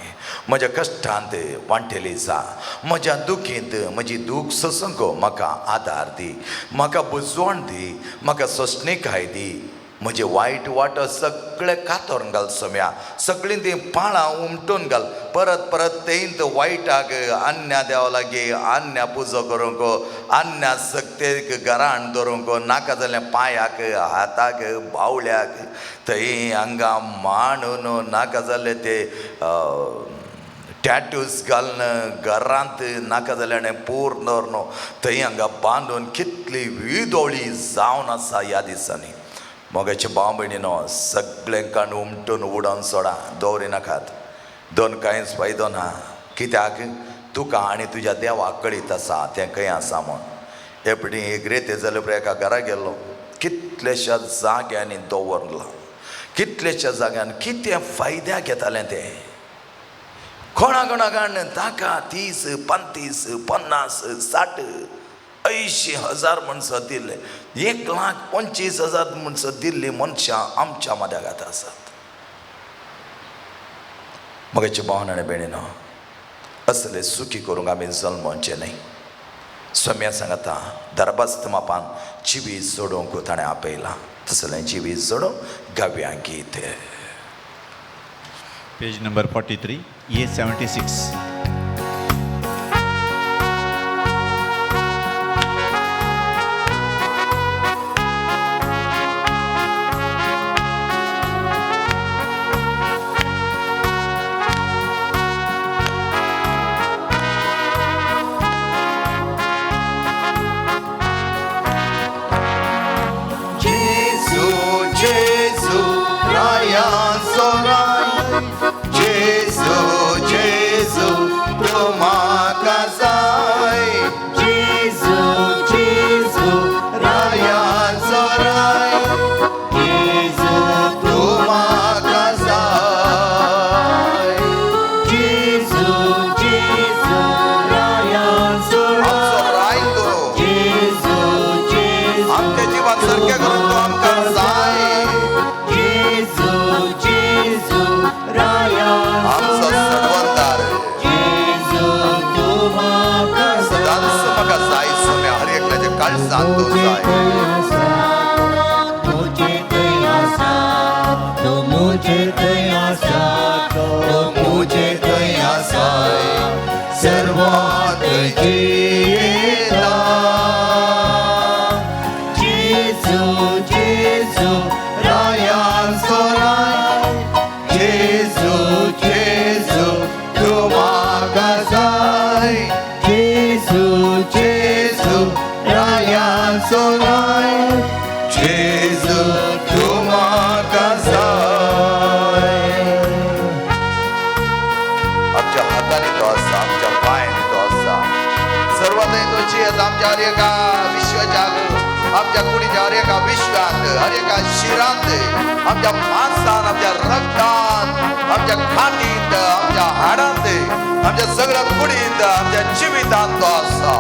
म्हज्या कश्टांत वांटेली जा, म्हज्या दुखींत म्हजी दूख सोसूंक म्हाका आदार दी, म्हाका बुजवण दी, म्हाका सोंसणीकाय दी. म्हजे वायट वाटो सगळे कातोरून घाल सम्या, सगळीं तीं पाळां उमटून घाल. परत परत तेंत वायटाक अन्या देवा लागीं अन्या पुजो करूंक, अन्या सक्तेक घरान दवरूंक, नाका जाल्यार पांयाक हाताक बावल्याक थंय हांगा मांडून, नाका जाल्यार ते टॅटूज घालून घरांत, नाका जाल्यार पूर दवरून थंय हांगा बांदून कितली विदोळी जावन आसा ह्या दिसांनी. मोगाचे भाव भयणीनो, सगळें काण उमटून उडोवन सोडा, दवरिनाकात, दोन कांयच फायदो ना. कित्याक तुका आनी तुज्या देवाक कळीत आसा तें खंय आसा म्हूण. हे पटी एक रेते जाले पळय एका घरा गेल्लो, कितलेश्या जाग्यांनी दवरलां, कितलेश्या जाग्यान कितें फायद्याक येतालें तें. कोणा कोणा ताका 30, 35, 50, 60, 80 हजार मनशां दिल्ले, 1,25,000 मनशां दिल्ली मनशां आमच्या मद्यागात आसात. म्हगेचे भावन आनी भयणीनो, असले सुखी करूंक आमी जल्मोवचें न्हय. स्वाम्या सांगता दरबास्त मापान जिवीत जोडूंक ताणें आपयलां, तसलें जिवीत जोडूंक गावया गीत. Page number 43, A 76. आमच्या मांसान, आमच्या रक्तान, आमच्या खाटीत, आमच्या हाडांत, आमच्या सगळ्या कुडीत, आमच्या जिवितांत तो आसा.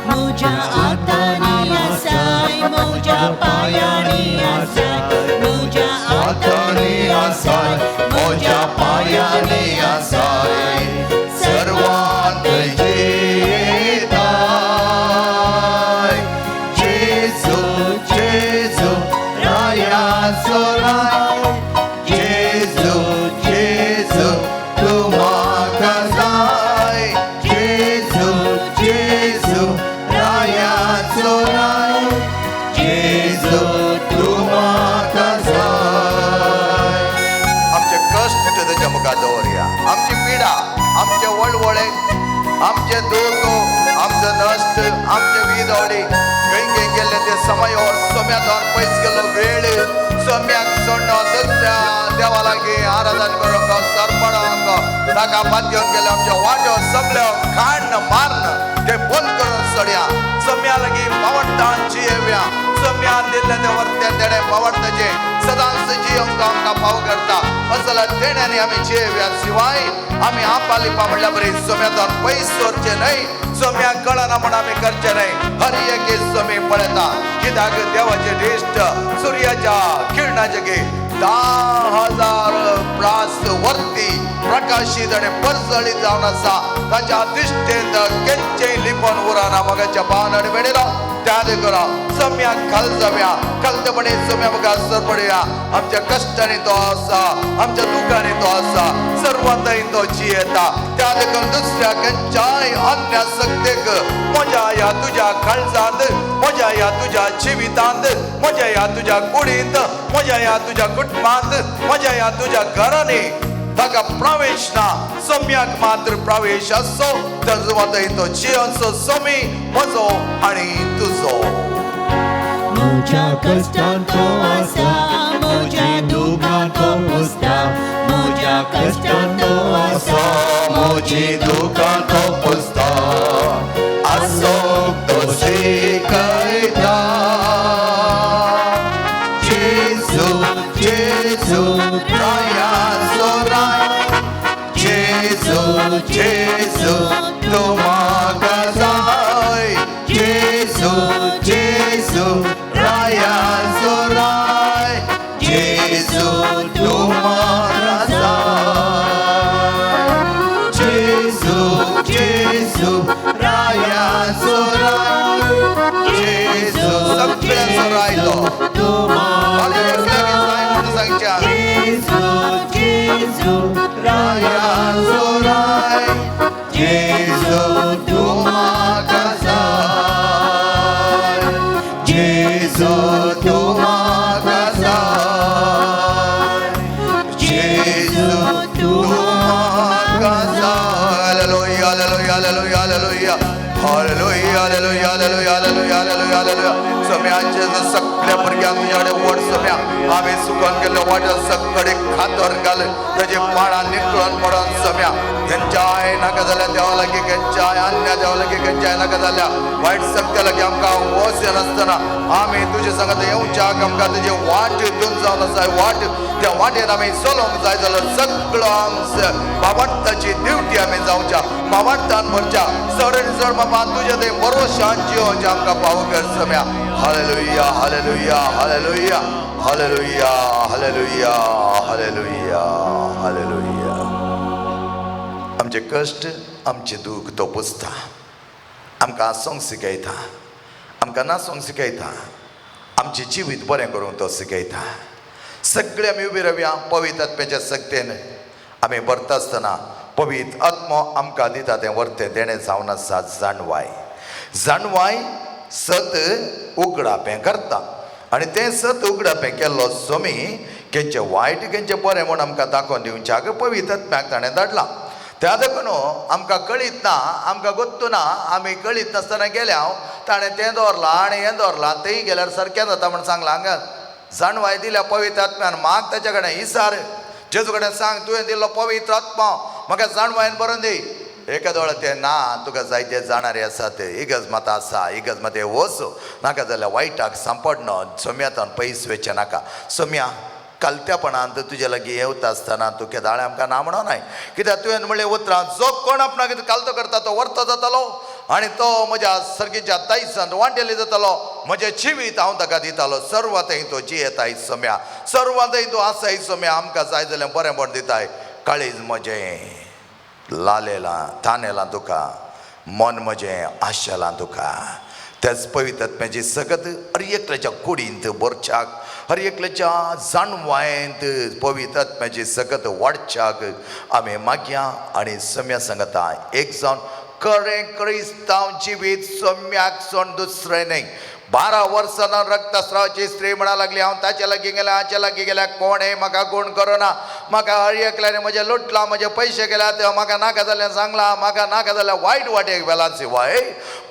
म्हज्या हातांनी आसाय, म्हज्या पांयांनी आसाय, म्हज्या हातांनी आसाय, म्हज्या पांयांनी आसाय, सर्वांत जियेताय. जेजू जेजू रायाचो राय, जेजू जेजू तूं म्हाका जाय, जेजू जेजू रायाचो राय, जेजू तूं म्हाका जाय. आमचे कश्ट ताच्या मुखार दवरया, आमची पिडा, आमचे वळवळे, आमचे दुःख, आमचो नश्ट, आमचे विदवडी, खंय खंय गेल्ले ते समयार सोम्याक पयस गेल्लो वेळ, सोम्याक सोडणो दुसऱ्या देवा लागीं आराधन करूंक, सरपणांक ताका बांदून गेले आमच्या वाट्यो सगळ्यो खाण माਰਨ ते बंद करून सोडया. सोम्या लागीं पावडटान जियेवया, सोम्यान दिल्ले ते वर्ते तेणें पावडटाचें सदांच जियोंक आमकां पाव करता. असल्या तेण्यानी आमी जियेवया शिवाय आमी आपालिपा म्हणल्यार बरी सोम्याक पयस दवरचें न्हय. सोम्याक कळना म्हण आमी करचें न्हय. हर एक सोमी पळयता कित्याक देवाचे दिश्ट सुर्याच्या किरणाचे गे 10,000 प्रास वरती प्रकाशीत आनी परजळीत जावन आसा. ताच्या दिश्टेंत केच्चें लिपोवन उरना. मगाच्या पावन आनी मेळिल्लो त्या देखून सम्याक खाल जावया, खालतेपणी सम्या मुखार सरपडया. आमच्या कश्टांनी तो आसा, आमच्या दुखांनी तो आसा, सर्वांतय तो जियेता. त्या देखून दुसऱ्या खंयच्याय अन्य शक्तेक म्हज्या ह्या तुज्या काळजांत, म्हज्या ह्या तुज्या जिवितांत, म्हज्या ह्या तुज्या कुडींत, म्हज्या ह्या तुज्या कुटुंबांत, म्हज्या ह्या तुज्या घरांनी ताका प्रवेश ना. सम्याक मात्र प्रवेश आसचो. तजवातय तो जियेवचो सोमी म्हजो आनी तुजो. म्हज्या कश्टांत तो आसा, म्हज्या दुखांत तो पुसता. म्हज्या कश्टांत तो आसा, म्हजी दुखां तो पुसता, आसोक तो शिकयता. जेजू जेजू रायाचो राय, जेजू जेजू तूं म्हाका जाय. जेजू जेजू रायाचो राय, जेजू तूं म्हाका जाय. जेजू जेजू रायाचो राय, जेजू सगळ्यांचो राय तो. तूं म्हाका जाय म्हणून सांगच्या. जेजू जेजू रायाचो राय, जेजू तूं म्हाका जाय. जेजू तूं म्हाका जाय. जेजू तूं म्हाका जाय. Hallelujah, hallelujah, hallelujah, hallelujah. Hallelujah, hallelujah, hallelujah, hallelujah, hallelujah, hallelujah. सम्याचे सगळ्या भुरग्यांक तुज्या कडेन व्हड सम्या. आमी सुकोन गेल्ले वाटेर सगळे खातर घाल, ताजे पाळां निकळून पडोन सम्या. खंयच्याय नाका जाल्यार देवा लागीं, खंयच्याय अन्य देवा लागीं, खंयच्याय नाका जाल्यार वायट शक्त्या लागीं आमकां वस येनासतना आमी तुजे सांगात येवच्याक आमकां तुजी वाट दिवन जावन आसा. वाट त्या वाटेन आमी चलोवंक जाय जाल्यार सगळो आमचो बाबार्थाची दिवटी आमी जावच्या, बाबार्थान भरच्या. चड आनी चड बाबा तुज्या ते भरोशान जियोवचें आमकां पाव कर सम्या. Hallelujah, hallelujah, hallelujah, hallelujah, hallelujah, hallelujah, hallelujah. आमचे कश्ट, आमचें दूख तो पुसता. आमकां आसूंक शिकयता, आमकां नासूंक शिकयता, आमचें जिवीत बरें करूंक तो शिकयता. सगळे आमी उबी रावया पवित्र आत्म्याच्या शक्तेन. आमी भरता आसतना पवित्र आत्मो आमकां दिता तें वर्तें देणें जावन आसा जाणवाय. जाणवाय सत उगडापें करता आनी तें सत उगडापें केल्लो सोमी खंयचें वायट खंयचें बरें म्हूण आमकां दाखोवन दिवच्याक पवित्र आत्म्याक ताणें धाडलां. त्या देखून आमकां कळीत ना, आमकां गोत्तू ना, आमी कळीत नासतना गेल्या हांव ताणें तें दवरलां आनी हें दवरलां, तेंय गेल्यार सारकें जाता म्हूण सांगलां. हांगा जाणवाय दिल्या पवित्र आत्म्यान. माग ताच्या कडेन, इसार जेजू कडेन सांग, तुवें दिल्लो पवित्र आत्मा म्हाका जाणवायन बरोवन दी. एका दोळ्या तें ना, तुका जायते जाणारे आसात, इगर्ज मात आसा, इगर्ज मात वच नाका जाल्यार वायटाक सांपडना. सोम्यातान पयस वचचें नाका. सोम्या कालत्यापणांत तुजे लागीं येवता आसतना तूं केदाळे आमकां ना म्हणो नाय, कित्याक तुवें म्हणलें उतरां जो कोण आपणाक कालतो करता तो वर्तो जातलो आनी तो म्हज्या सर्गीच्या दायजांत वांटेली जातलो. म्हजें जिवीत हांव ताका दितालो. सर्वांतय तो जियेताय सोम्या, सर्वांतय तूं आसाय सोम्या. आमकां जाय जाल्यार बरें बरें दिताय. काळीज म्हजें लालेलां तानेलां तुका, मन म्हजें आशेलां तुका. त्याच पवित्र आत्म्याची सगत हर एकल्याच्या कुडींत भरच्याक, हर एकल्याच्या जाणवायेंत पवित्र आत्म्याची सगत वाडच्याक आमी मागया आनी सम्या सांगता एक जावन खरें क्रिस्तांव जिवीत सम्याक सोड दुसरें न्हय. 12 वर्सां रक्तस्रावाची स्त्री म्हणा लागली, हांव ताच्या लागीं गेल्या, हाच्या लागीं गेल्या, कोणें म्हाका गुण करुना, म्हाका हर एकल्याने म्हजें लुटलां, म्हजे पयशे गेल्यात, म्हाका नाका जाल्यार सांगलां, म्हाका नाका जाल्यार वायट वाटेक व्हेलां शिवाय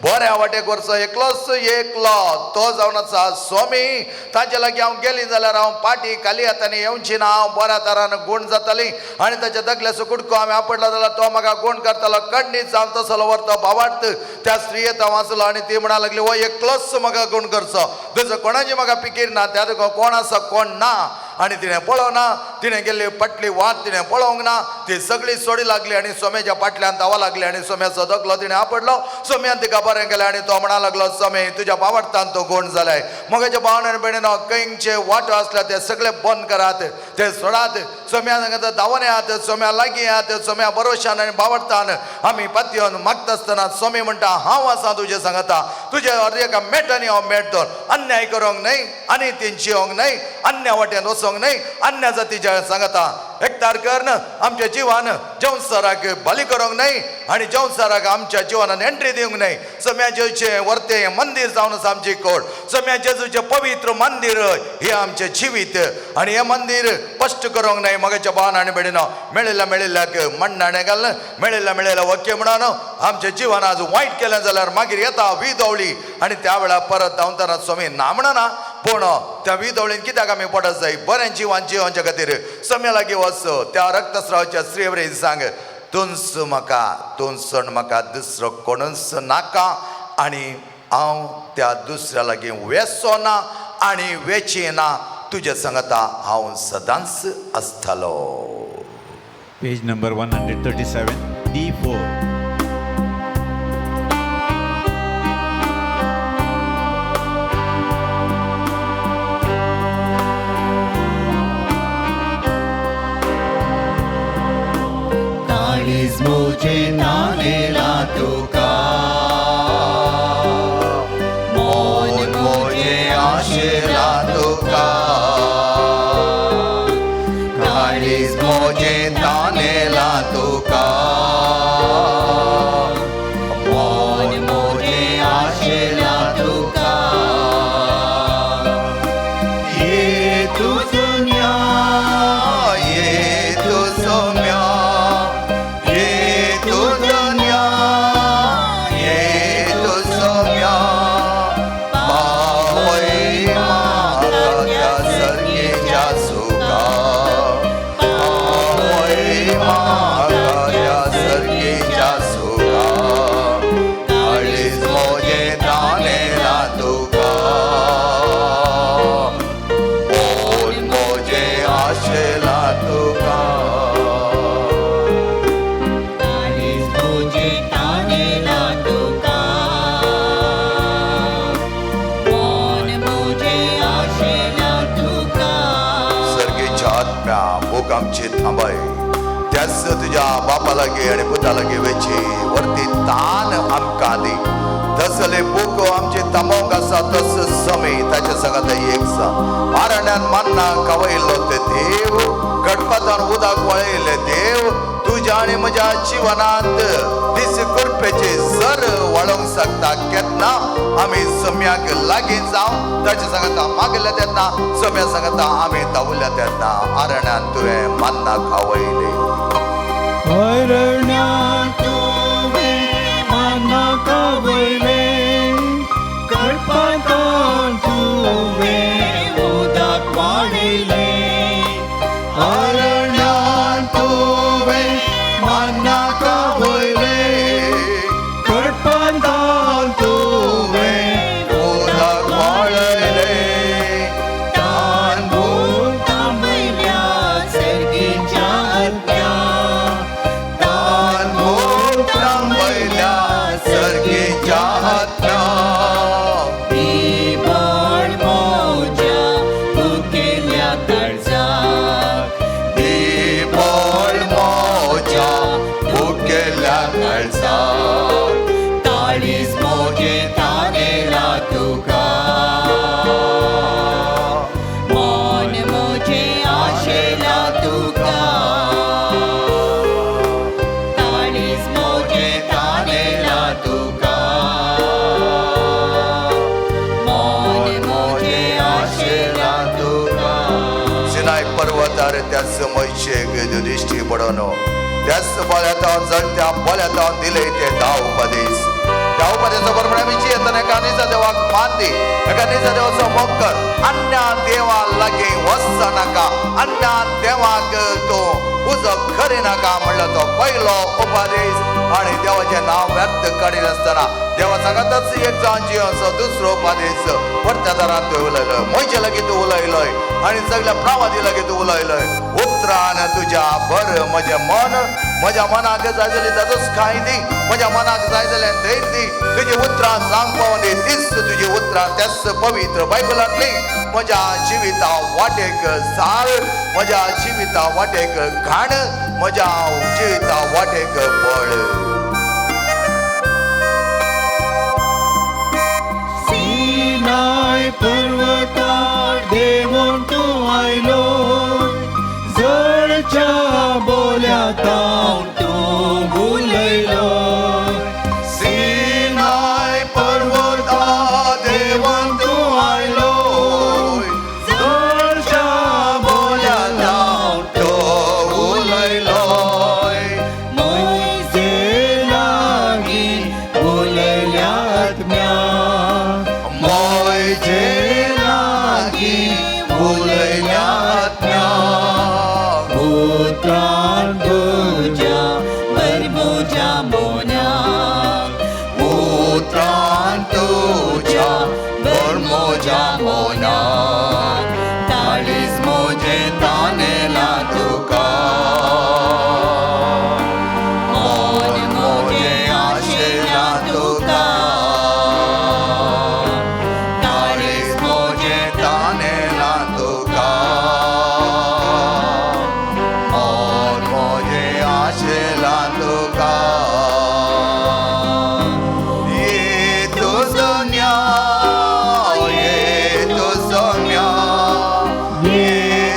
बऱ्या वाटेक व्हरचो एकलोच एकलो तो जावन आसा स्वामी. ताच्या लागीं हांव गेली जाल्यार हांव पाटी खाली हातांनी येवची ना, हांव बऱ्या तरान गूण जाताली आनी ताच्या दगल्याचो कुडको हांवें आपडलो जाल्यार तो म्हाका गूण करतालो. कडणीच हांव तसलो व्हरतो भावार्थ त्या स्त्रियेत हांव आसलो आनी ती म्हणा लागली, हो एकलोच म्हाका गूण करचो, दुसरो कोणाची म्हाका पिकीर ना, त्या कोण आसा कोण ना. आनी तिणें पळोवना, तिणें गेल्ली फाटली वाट तिणें पळोवंक ना, ती सगळी सोडी लागली आनी सोम्याच्या फाटल्यान धांवा लागली आनी सोम्याचो दगलो तिणें आपडलो. सोम्यान तिका बरें केलें आनी तो म्हणा लागलो, सोमे तुज्या बावडतान तो कोण जालाय. मगाच्या भावन आनी भयणीनो, खंयचे वाटो आसल्या ते सगळे बंद करात, ते सोडात. सोम्या सांगता धांवन येयात, सोम्या लागीं येयात, सोम्या भरोशान आनी बावडतान आमी पातयेवन मागता आसतना सोमी म्हणटा, हांव आसा तुजें सांगता, तुजे अर्द एका मेटांनी हांव मेट दवर. अन्याय करूंक न्हय आनी तेंची येवंक न्हय, अन्या वाट्यान वचोंक न्हय, अन्या जातीच्या सांगता एकतार कर आमच्या जिवान जंवसाराक बली करूंक न्हय आनी जंवसाराक आमच्या जिवनान एंट्री दिवंक न्हय. सोम्या जेजूचें वर्तें मंदीर जावन आसा आमची कोड. सोम्या जेजूचें पवित्र मंदीर हें आमचें जिवीत आनी हें मंदीर कश्ट करूंक न्हय. मगाच्या भावान आनी भयणीनो, मेळिल्ल्या मेळिल्ल्याक मण्णाणें घालून मेळिल्ल्या मेळिल्ल्या वक्य म्हणून आमच्या जिवान आज वायट केलें जाल्यार मागीर येता विदवळी आनी त्या वेळार परत धांवतना स्वामी ना म्हणना, पूण त्या विदवळीन कित्याक आमी पडत जाय? बरें जिवान जिवनच्या खातीर सम्या लागीं वच, त्या रक्तस्रावाच्या स्त्रिये वरी सांग, तुंच म्हाका, तुंच म्हाका, दुसरो कोणूच नाका आनी हांव त्या दुसऱ्या लागीं वेसो ना आनी वेची ना, तुजे सांगता हांव सदांच आसतलो. Page number 137, D4. काळीज म्हजें तानेला तुका, मन म्हजें आशेला तुका, काळीज म्हजें तानेला तुका, मन म्हजें आशेला तुका. ये तुझ ये तू सौम्या, ये तुझ ये तू सौम्या, पावय म्हाका त्या सर्गेच्या सुखा, पावय म्हाका त्या सर्गेच्या सुखा, काळीज म्हजें तानेला तुका, मन म्हजें आशेला तुका. काळीज म्हजें तानेला तुका, मन म्हजें आशेला तुका. सर्गेच्या आत्म्या भूक आमची थांबाय, त्याच तुज्या बापा लागीं आनी पुता लागीं वेची वरती तान आमकां दी. तसले भूक आमची थांबोवंक आसा तस समी ताच्या सांगाता एक सा आरण्यान मान्ना खवयल्लो ते देव, गणपतान उदक वळयल्ले देव, तुज्या आनी म्हज्या जिवनांत दीस कृपेचे सर वळोवंक शकता. केन्ना आमी सम्याक लागीं जावन ताच्या सांगता मागल्या तेन्ना, सम्या सांगता आमी धांवल्या तेन्ना आरण्यान तुवें मान्ना खावयले. अरण्यांत तुवें मान्ना खावयले, कडपांतान तुवें उदक वाडयले. अरण्यांत तुवें मान्ना खावयले, कडपांतान तुवें उदक वाडयले. तान भूक थांबयल्या सर्गीच्या आत्म्या, तान भूक थांबयल्या सर्गेच्या आत्म्या. ती बळ म्हज्या भुकेल्या काळजाक, ती बळ म्हज्या भुकेल्या काळजाक, काळीज म्हजें तानेला तुका, मन म्हजें आशेला तुका, काळीज म्हजें तानेला तुका, मन म्हजें आशेला तुका. सिनाय पर्वतार त्याच मैशेक दृष्टी पडोन, त्याच बळ्यातावन जळत्या बळ्यातावन दिले ते 10 उपदेश. त्या उपदेशा बरोबर आमी जियेतना एका निजा देवाक मान दी, एका निजा देवाचो मोग कर, अन्या देवा लागीं वच नाका, अन्या देवाक तूं उजो करी नाका म्हणलो तो पयलो उपदेश. आनी देवाचें नांव व्यर्थ काडिनासतना देवा सांगातच एक जावन जियोसो दुसरो पादेस परत्या दारान तूं उलयलोय, म्हजे लागीं तूं उलयलोय आनी सगळ्या प्रावादी लागीं तूं उलयलोय. उतरान तुज्या बर म्हजें मन, म्हज्या मनाक जाय जाल्यार ताचोच कांय दी, म्हज्या मनाक जाय जाल्यार धैर्य दी. तुजी उतरां सांगपाक दी, तीच तुजी उतरां त्याच पवित्र बायबलांतली म्हज्या जिविता वाटेक सार, म्हज्या जिविता वाटेक घाण, म्हज्या जिविता वाटेक बळ. सिनाय पर्वतार देवून तूं आयलो, जळच्या बोल्यातावन तूं उलयलो. सिनाय पर्वता देवून तूं आयलो, जळच्या बोल्यातावन तूं उलयलो. मोयजे लागीं उलयल्या आत्म्या, मोयजे लागीं उलयल्या आत्म्या. उतरान तुज्या बरमुज्या मोन्याक, उतरान तुज्या बरमुज्या मोन्याक, ताळीस म्हजें तानेला तुका, मन म्हजें आशेला तुका, ताळीस म्हजें तानेला तुका, मन म्हजें आशेला तुका. ये तुजो न्याय, ये तुजो न्याय, ये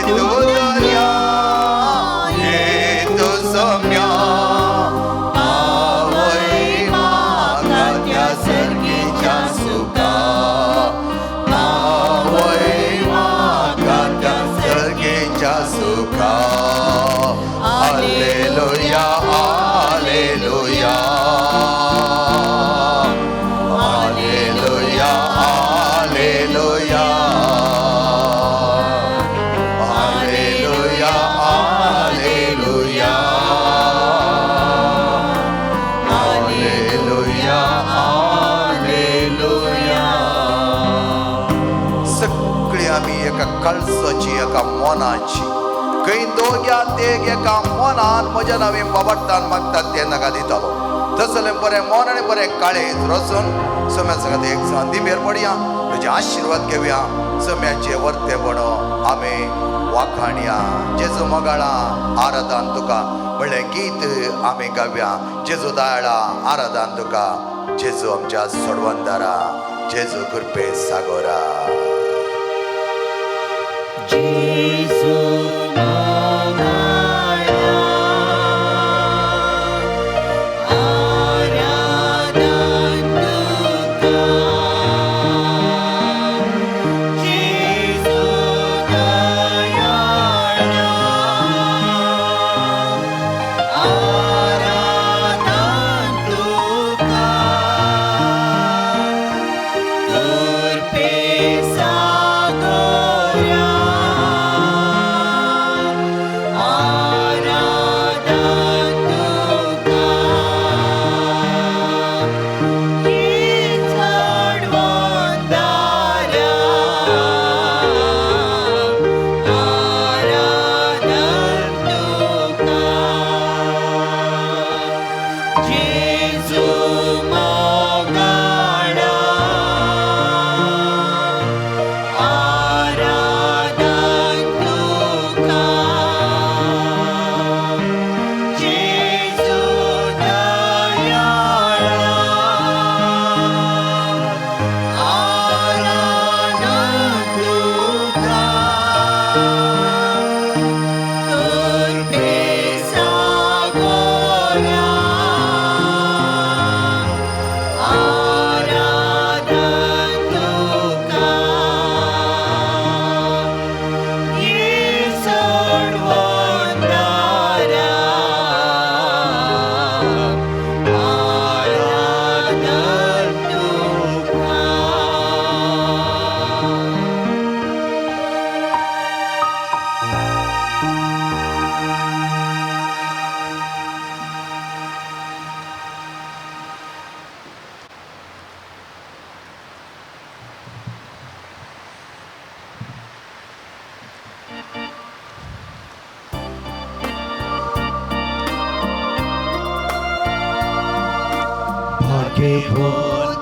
तुजो न्याय, ये तुजो न्याय, आवय म्हाका त्या सर्गीच्या सुखा, आवय म्हाका त्या सर्गीच्या सुखा. Alleluia, alleluia, alleluia, alleluia, alleluia, alleluia, alleluia, alleluia. सगळी आमी एका कळसाची, एका मनाची, खंय दोग्या तेग एका मनान म्हज्या नांवे बाबडटान मागतात ते नाका दितालो. तसलें बरें मन आनी बरें काळेज रचून सम्या सांगात एक संदी मेर पडया, तुजे आशिर्वाद घेवया, सम्याचे वर्तेपण आमी वाखाणया. जेजू मोगाळा आराधन तुका म्हणलें गीत आमी गावया. जेजू दयाळा आराधन तुका, जेजू आमच्या सोडवंदारा, जेजू कृपे सागोरा. जेजू मोगाळा आराधन तुका, जेजू दयाळा आराधन तुका, कृपे सागोरा.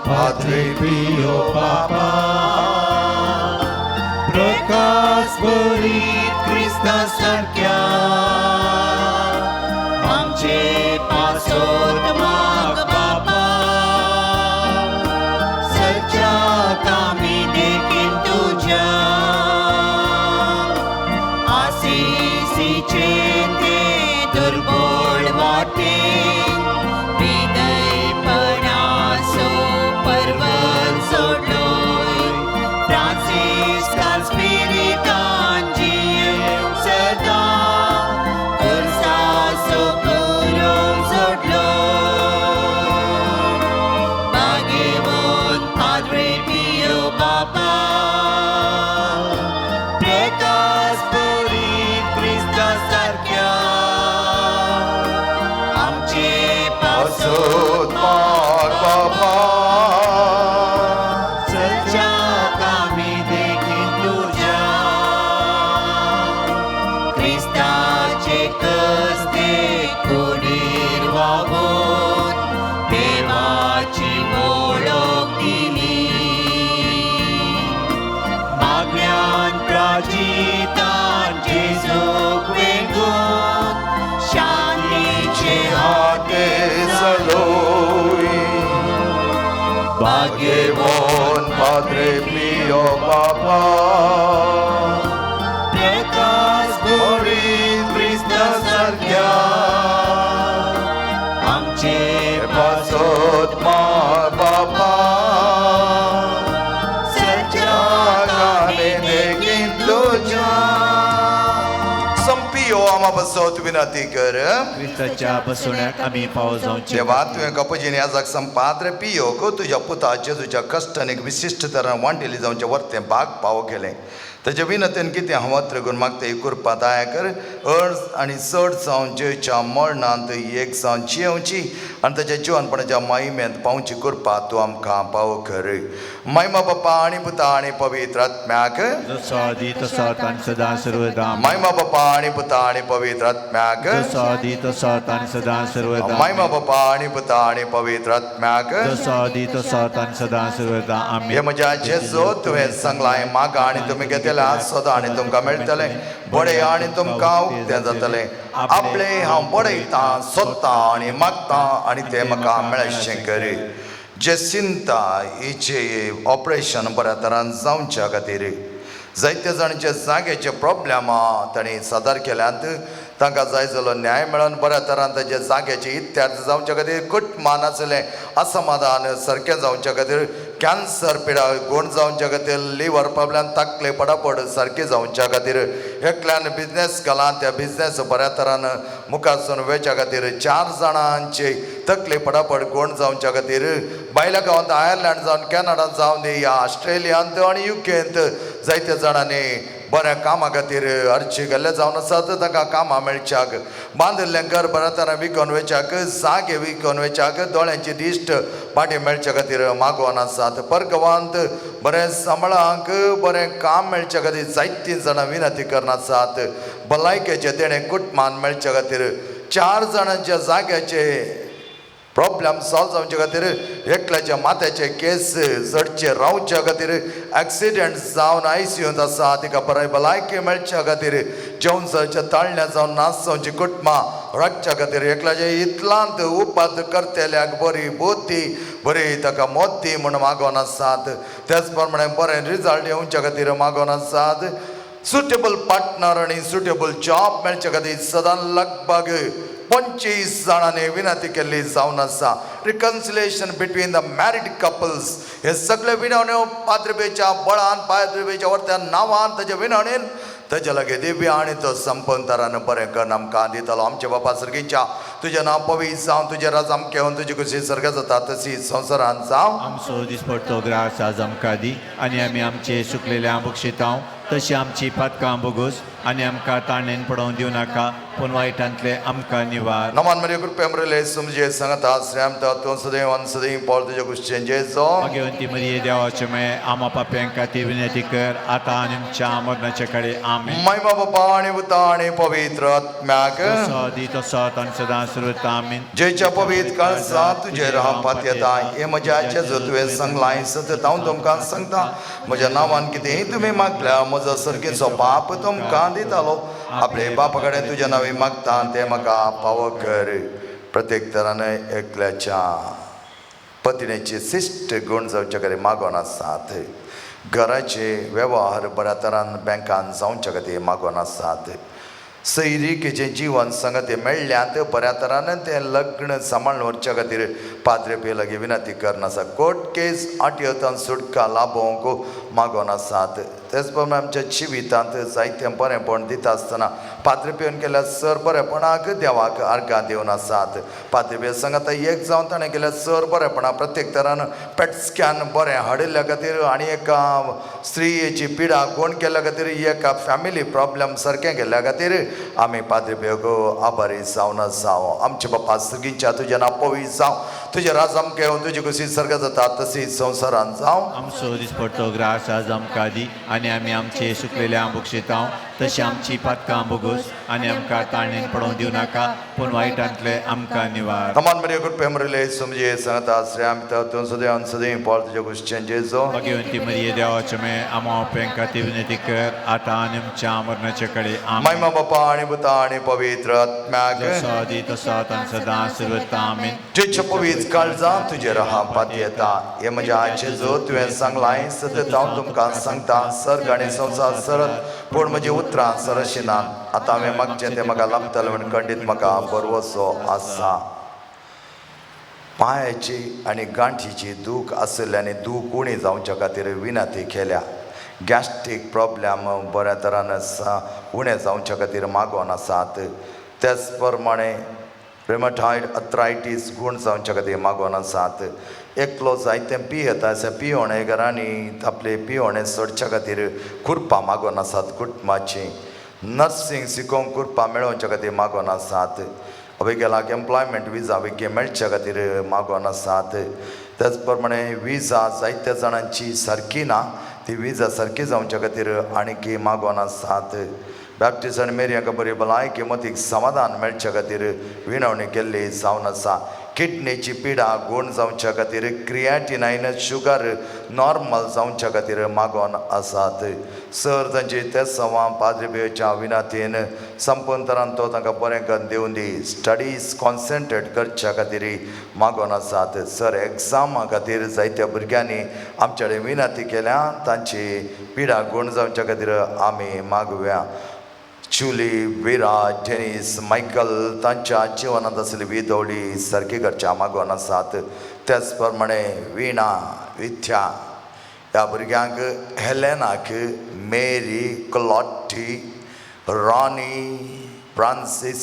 Padre Pio Papa, प्रकाश भरीत क्रिस्ता सारक्या आमचे पासोत माग बापा सच्या कामी देखीन तुज्या आसिसीचे ते दुर्बोळ वाटे विदयपणासो पर्वत सोडलोय फ्रांसिस्कान स्पिरितान जिये सदा कुर्सासो पुरो सोडलो बागेवोन पाद्रे पियो बापा प्रकाश भरीत क्रिस्ता सारक्या आमचे पासोत पासोत माग बापा सच्या कामी देखीन तुज्या क्रिस्ताचे कसते कुडीर वागोवन देवाची वळख दिली मागण्यान प्राजितान जेजूक वेंगून शांतीचे हाते सलोई बागेवोन बागेवोन पाद्रे पियो बापा प्रकाश भरीत क्रिस्ता सारक्या आमचे पासोत माग बापा सच्या काने देखीन तुज्या संपियो आमा पासत विनंती कर. क्रिस्ताच्या बसवण्याक आमी पावो जावचे. देवा, तुवें कपजीन याजाक संपाद्रे पियोक तुज्या पुता जेजूच्या कश्टान एक विशिश्ट तरान वांटेली जावचें वर्तें भाग पावो केलें. ताच्या विनंतीन कितें हांव त्रिगूण मागता ही कृपा दया कर. अर्ज आनी चड जावन जेच्या मरणांत एक जावन जियेवची आनी ताच्या जिवनपणाच्या माहिमेंत पावची कृपा तूं आमकां पावो कर. महिमा बापा आनी पुता आनी पवित्र आत्म्याक. जसो आदी तसो आतां आनी सदां सर्वदा. महिमा बापा आनी पुता आनी पवित्र आत्म्याक. जसो आदी तसो आतां आनी सदां सर्वदा. महिमा बापा आनी पुता आनी पवित्र आत्म्याक. जसो आदी तसो आतां आनी सदां सर्वदा. हे आमेन. म्हज्या जेजू, तुवें सांगलां, मागा आनी तुमी घेतले, सोदा आनी तुमकां मेळटलें, बडय आनी तुमकां उक्तें जातलें. आपले हांव बडयतां, सोदतां आनी मागतां आनी तें म्हाका मेळशें करी. जेसिंता हिचे ऑपरेशन बऱ्या तरान जावच्या खातीर, जायते जाणांचे जाग्याचे प्रॉब्लेमां तांणी सादर केल्यात, तांकां जाय जालो न्याय मेळोन बऱ्या तरान ताजे जाग्याचे इत्यार्थ जावच्या खातीर, कुटुंबान आसलें असमाधान सारकें जावच्या खातीर, कॅन्सर पिडा गुण जावच्या खातीर, लिवर प्रॉब्लेम ताकले पडापड सारकें जावच्या खातीर, एकल्यान बिजनेस घाला त्या बिजनेस बऱ्या तरान मुखार वयच्या खातीर, 4 जाणांचे तकले पडापड गुण जावच्या खातीर, भायल्या गांवांत आयर्लंड जावन कॅनडा जावन दी या ऑस्ट्रेलियांत आनी युकेंत जायत्या जाणांनी बऱ्या कामा खातीर अर्जी गेल्ले जावन आसात, तांकां कामां मेळच्याक, बांदिल्लें घर बऱ्या तरान विकून वयच्याक, जागे विकून वयच्याक, दोळ्यांची दिश्ट पाटी मेळच्या खातीर मागोवन आसात. परगांवांत बरें सांबाळांक बरें काम मेळच्या खातीर जायतीं जाणां विनंती करून आसात. भलायकेचें देणें कुटुंबान मेळच्या खातीर, 4 जाणांच्या जाग्याचे प्रॉब्लेम सॉल्व जावचे खातीर, एकल्याच्या माथ्याचे केस जडचे रावच्या खातीर, एक्सिडंट जावन आयसीयूंत आसा तिका बरें भलायकी मेळच्या खातीर, जेवण जावच्या ताळण्या जावन नाश जावची कुटुंबां राखच्या खातीर, एकल्याच्या इतलांत उपाद करतल्याक बरी बुद्धी बरी ताका मोती म्हूण मागोवन आसात. त्याच प्रमाणे बरें रिजल्ट येवच्या खातीर मागोवन आसात. सुटेबल पार्टनर आनी सुटेबल जॉब मेळच्या खातीर सदां लगभग 25 जाणांनी विनंती केल्ली जावन आसा. Reconciliation between the married couples हे सगळे विनवण्यो पाद्रबेच्या बळान, पाद्रबेच्या वरत्या नांवान ताच्या विनवणेन ताच्या लागीं दिव्या आनी तो संपंतरान बरें करून आमकां दितलो. आमच्या बापा सर्गीच्या, तुजें नांव पवित्र जावं, तुजें राज आमचें येवन, तुजी खुशी सर्गात जाता तशी संवसारांत जावं. आमचो दिसपडतो ग्रास आज आमकां दी आनी आमी आमचे सुकलेल्या बक्षितांव तशी आमची पातकां बोगोस आनी आमकां ताणेन पडोवन दिवं नाका पूण वायटांतले आमकां निवार. नमन मरिया, कृपे मरले, सुमजे संगता श्रेमता तूं सदैव आनी सदैव पावल तुज्या कुश्चें जेजो भगवंती मरिये देवाचे मे आमा पाप्यांक खातीर विनंती कर आतां आनी आमच्या मरणाचे कडे आमेन. महिमा बापा आनी पुता आनी पवित्र आत्म्याक. जसो आदी तसो आतां आनी सदां सर्वत्र आमेन. जेच्या पवित्र काळजा तुजेर हांव पातयेता. हे म्हज्या जेजू तुवें सांगलां सतत हांव तुमकां सांगता म्हज्या नांवान कितेंय तुमी मागल्या म्हजो सर्गीचो बाप तुमकां दितालो. आपले बापा कडेन तुज्या नांवी मागता तें म्हाका पावो कर. प्रत्येक तरान एकल्याच्या पत्नीचे शिश्ट गूण जावचे खातीर मागोन आसात. घराचे वेव्हार बऱ्या तरान बँकान जावचे खातीर मागोन आसात. सैरिकेचें जिवन संगती मेळ्ळ्यांत बऱ्या तरान तें लग्न सांबाळून व्हरच्या खातीर पाद्रे पे लागीं विनंती करून आसा. कोर्ट केस आटयतान सुटका लाभोवंक मागोन आसात. तेच प्रमाणे आमच्या जिवितांत जायतें बरेंपण दिता आसतना पाद्रे पेवन केल्यार सर बरेपणाक देवाक आर्गां दिवन आसात. पाद्रे पे सांगाता एक जावन ताणें केल्यार सर बरेपणा प्रत्येक तरान पेट स्कॅन बरें हाडिल्ल्या खातीर आनी एका स्त्रियेची पिडा कोण केल्ल्या खातीर एका फॅमिली प्रॉब्लम सारकें केल्ल्या खातीर आमी पाद्रे पेग आभारी जावन आसाव. आमचे बापा सर्गींच्या तुजें नांव पवित्र जावं, तुजें राज आमकां येवं, तुजी कशी सर्ग जाता तशी संवसारान जावं. आमचो दिसपडतो ग्रास आज आमकां दी आनी आमी आमचे सुकलेल्या बक्षितांव तशी आमची पातकां बोगोस आनी आमकां ताणेन पडोवंक दिवं नाका पूण वायटांतले आमकां निवार. नमान मरिया कृपे मरिले समजे सांगता आश्रय आमी तूं सदैव आनी सदैव पावल तुज्या कुश्चें जेजो. भगवंती मरिये देवाचे मे आमा ओपें खातीर विनंती कर आतां आनी आमच्या मरणाचे कडे आमेन. महिमा बापा आनी पुता आनी पवित्र आत्म्याक. जसो आदी तसो आतां आनी सदां सर्वत्र आमेन. जेच्या पवित्र काळजा तुजेर हांव पातयेता. हे म्हज्या जेजू तुवें सांगलां सतत हांव तुमकां सांगता सर्ग आनी संवसार सरत पूण म्हजी उतरां सरशिना. आतां हांवें मागचें तें म्हाका लाभतलें म्हूण खंडीत म्हाका बरवसो आसा. पांयाची आनी गांठीची दूख आशिल्ली आनी दूख उणी जावच्या खातीर विनंती केल्या. गॅस्ट्रीक प्रॉब्लम बऱ्या तरान उणें जावच्या खातीर मागोन आसात. तेच प्रमाणे रेमटायड अथरायटीस गूण जावच्या खातीर मागोन आसात. एकलो जायतें पियेता अशें पियोणे घरांनी आपले पियोणे सोडच्या खातीर कुरपां मागोन आसात. कुटुंबाची नर्सिंग शिकोवंक कुरपां मेळोवच्या खातीर मागोन आसात. अबेगेलाक एम्प्लॉयमेंट विजा बेगीन मेळच्या खातीर मागोन आसात. तेच प्रमाणे विजा जायत्या जाणांची सारकी ना ती विजा सारकी जावच्या खातीर आणकी मागोन आसात. बॅप्टिस्ट आनी मेरी हांकां बरी भलायकी मतीक समाधान मेळच्या खातीर विनवणी केल्ली जावन आसा. किडनीची पिडा गूण जावच्या खातीर क्रियाटिनायन शुगर नॉर्मल जावच्या खातीर मागोन आसात. सर तांची ते सवां पाद्रे पियोच्या विनातीन संपूर्ण तरान तो तांकां बरें करून दिवन दी. स्टडीज कॉन्सन्ट्रेट करच्या खातीर मागोन आसात. सर एग्जामा खातीर जायत्या भुरग्यांनी आमच्या कडेन विनंती केल्या तांची पिडा गूण जावच्या खातीर आमी मागुया. चुली विरा डेनीस मायकल तांच्या जिवनांत आसली विदवली सारकी घरच्या मागोन आसात. तेच प्रमाणे विणा विथ्या ह्या भुरग्यांक हेलेनाक मेरी क्लॉटी रॉनी फ्रांसीस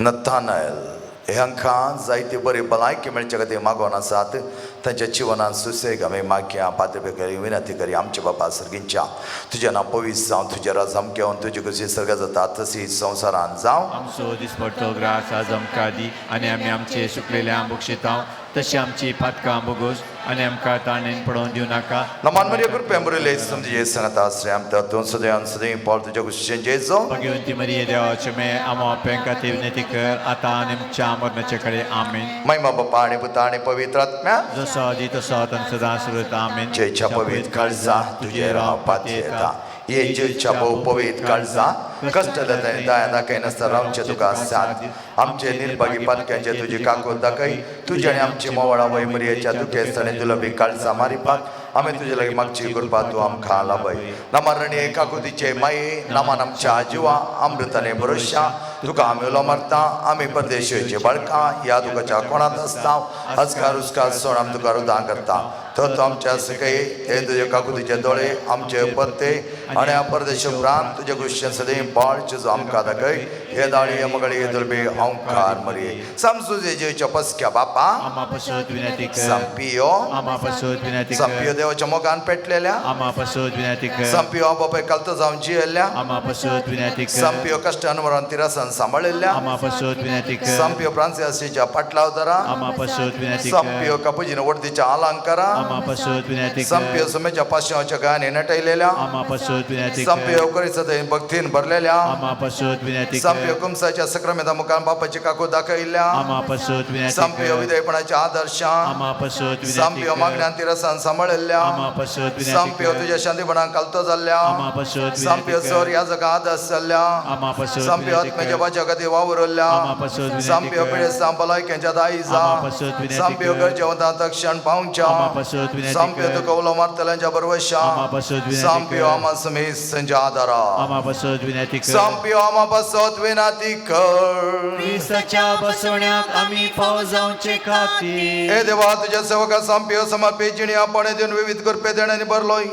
नथानयल हांकां जायती बरी भलायकी मेळच्या खातीर मागोन आसात. तांच्या जिवनांत सुसेग आमी मागया. पाद्रे करी विनंती करी. आमच्या बापा सर्गींच्या तुजें नांव पवित्र जावं, तुजें राज आमकां येवन, तुजी कशी सर्ग जाता तशी संवसारान जावं. आमचो दिसपडतो ग्रास आज आमकां दी आनी आमी आमचे सुकलेल्या बक्षितांव तशी आमची पातकां बोगोस आनी आमकां ताणेन पडोवंक दिवं नाका. नमान मरिया कृपे मरिले समजे सांगता आश्रय आमकां तूं सदैव आनी सदैव पावल तुज्या कुशीन जेजो. भगवंती मरिये देवाचे मे आमा ओपें खातीर विनंती कर आतां आनी आमच्या मरणाचे कडे आमेन. महिमा बापा आनी पुता आनी पवित्र आत्म्या. जसो आदी तसो आतां आनी सदां सर्वत्र आमेन. जेच्या पवित्र काळजा तुजेर हांव पातयेता. हे जेच्या पवित्र काळजा कश्ट दया दाखय नासतना रावचें तुका साथ. आमचे निर्भागी पातक्यांचे तुजी काकूत दाखय. तुजे आनी आमची मोवळा वय मरियेच्या दुखेस्त आनी दुलबी काळजा मारिपाक आमी तुजे लागीं मागची कृपा तूं आमकां लाभय. नामरणी काकुतीचे माये नामान आमच्या जिवा अमृताने भरोशा तुका आमी उलो मारता. आमी परदेशीचे बाळकां ह्या दुखाच्या कोणांत आसता हजकार हुस्कार सोड आमी तुका रुदां करता. तर तूं आमच्या सकय ते तुजे काकुतीचे दोळे आमचे परते आनी ह्या परदेश उपरांत तुजे कृष्ण सदैव बाळ जेजू आमकां दाखय. हे दाळी मगळी दुर्बे ओंकार मरिये समसुजे जेच्या पसक्या बापा आमा पसत विनंती कर संपियो आमा पसत विनंती कर संपियो देवाच्या मोगान पेटलेल्या आमा पसत विनंती कर संपियो बापाय कलतो जावन जियेल्ल्या आमा पसत विनंती कर संपियो कश्टान मरण तिरसन सांबाळिल्ल्या आमा पसत विनंती कर संपियो फ्रांसियासीच्या पाटलावदारा आमा पसत विनंती कर संपियो कपुजीन वडदीच्या अलंकारा आमा पसत विनंती कर संपियो सुमेच्या पाश्याच्या गायने नटयलेल्या आमा पसत विनंती कर संपियो करीसत भक्तीन भरलेल्या आमा पसत विनंती कर संपियो कुमसाच्या सक्रमेता मुखान बापाची काकू दाखयल्ल्या आमा पसत विनंती संपियो कर विधेयपणाच्या आदर्शा आमा पसत विनंती संपियो कर मागण्यान तिरसान सांबाळिल्ल्या आमा पसत विनंती संपियो कर तुझ्या शांतीपणान कालतो जाल्ल्या आमा पसत विनंती संपियो कर सर ह्या जगा आदर्श जाल्ल्या आमा पसत संपियो विनंती आत्म्याच्या कर वाच्या खातीर वावुरल्ल्या आमा पसत विनंती संपियो कर पिडेस्तां भलायकेच्या दायजा आमा पसत विनंती संपियो कर गरजेवंतां तक्षण पावच्या आमा पसत विनंती संपियो कर तुका उलो मारतल्यांच्या बरवशा आमा पसत विनंती संपियो कर आमा समेत संच्या आदारा आमा पसत विनंती कर संपियो आमा पासत विनंती कर क्रिस्ताच्या बसवण्याक आमी फाव जावचे खातीर हे देवा तुझ्या सेवका संपियो समर्पित जिणी आपण दिवन विविध कृपे देण्याने भरलोय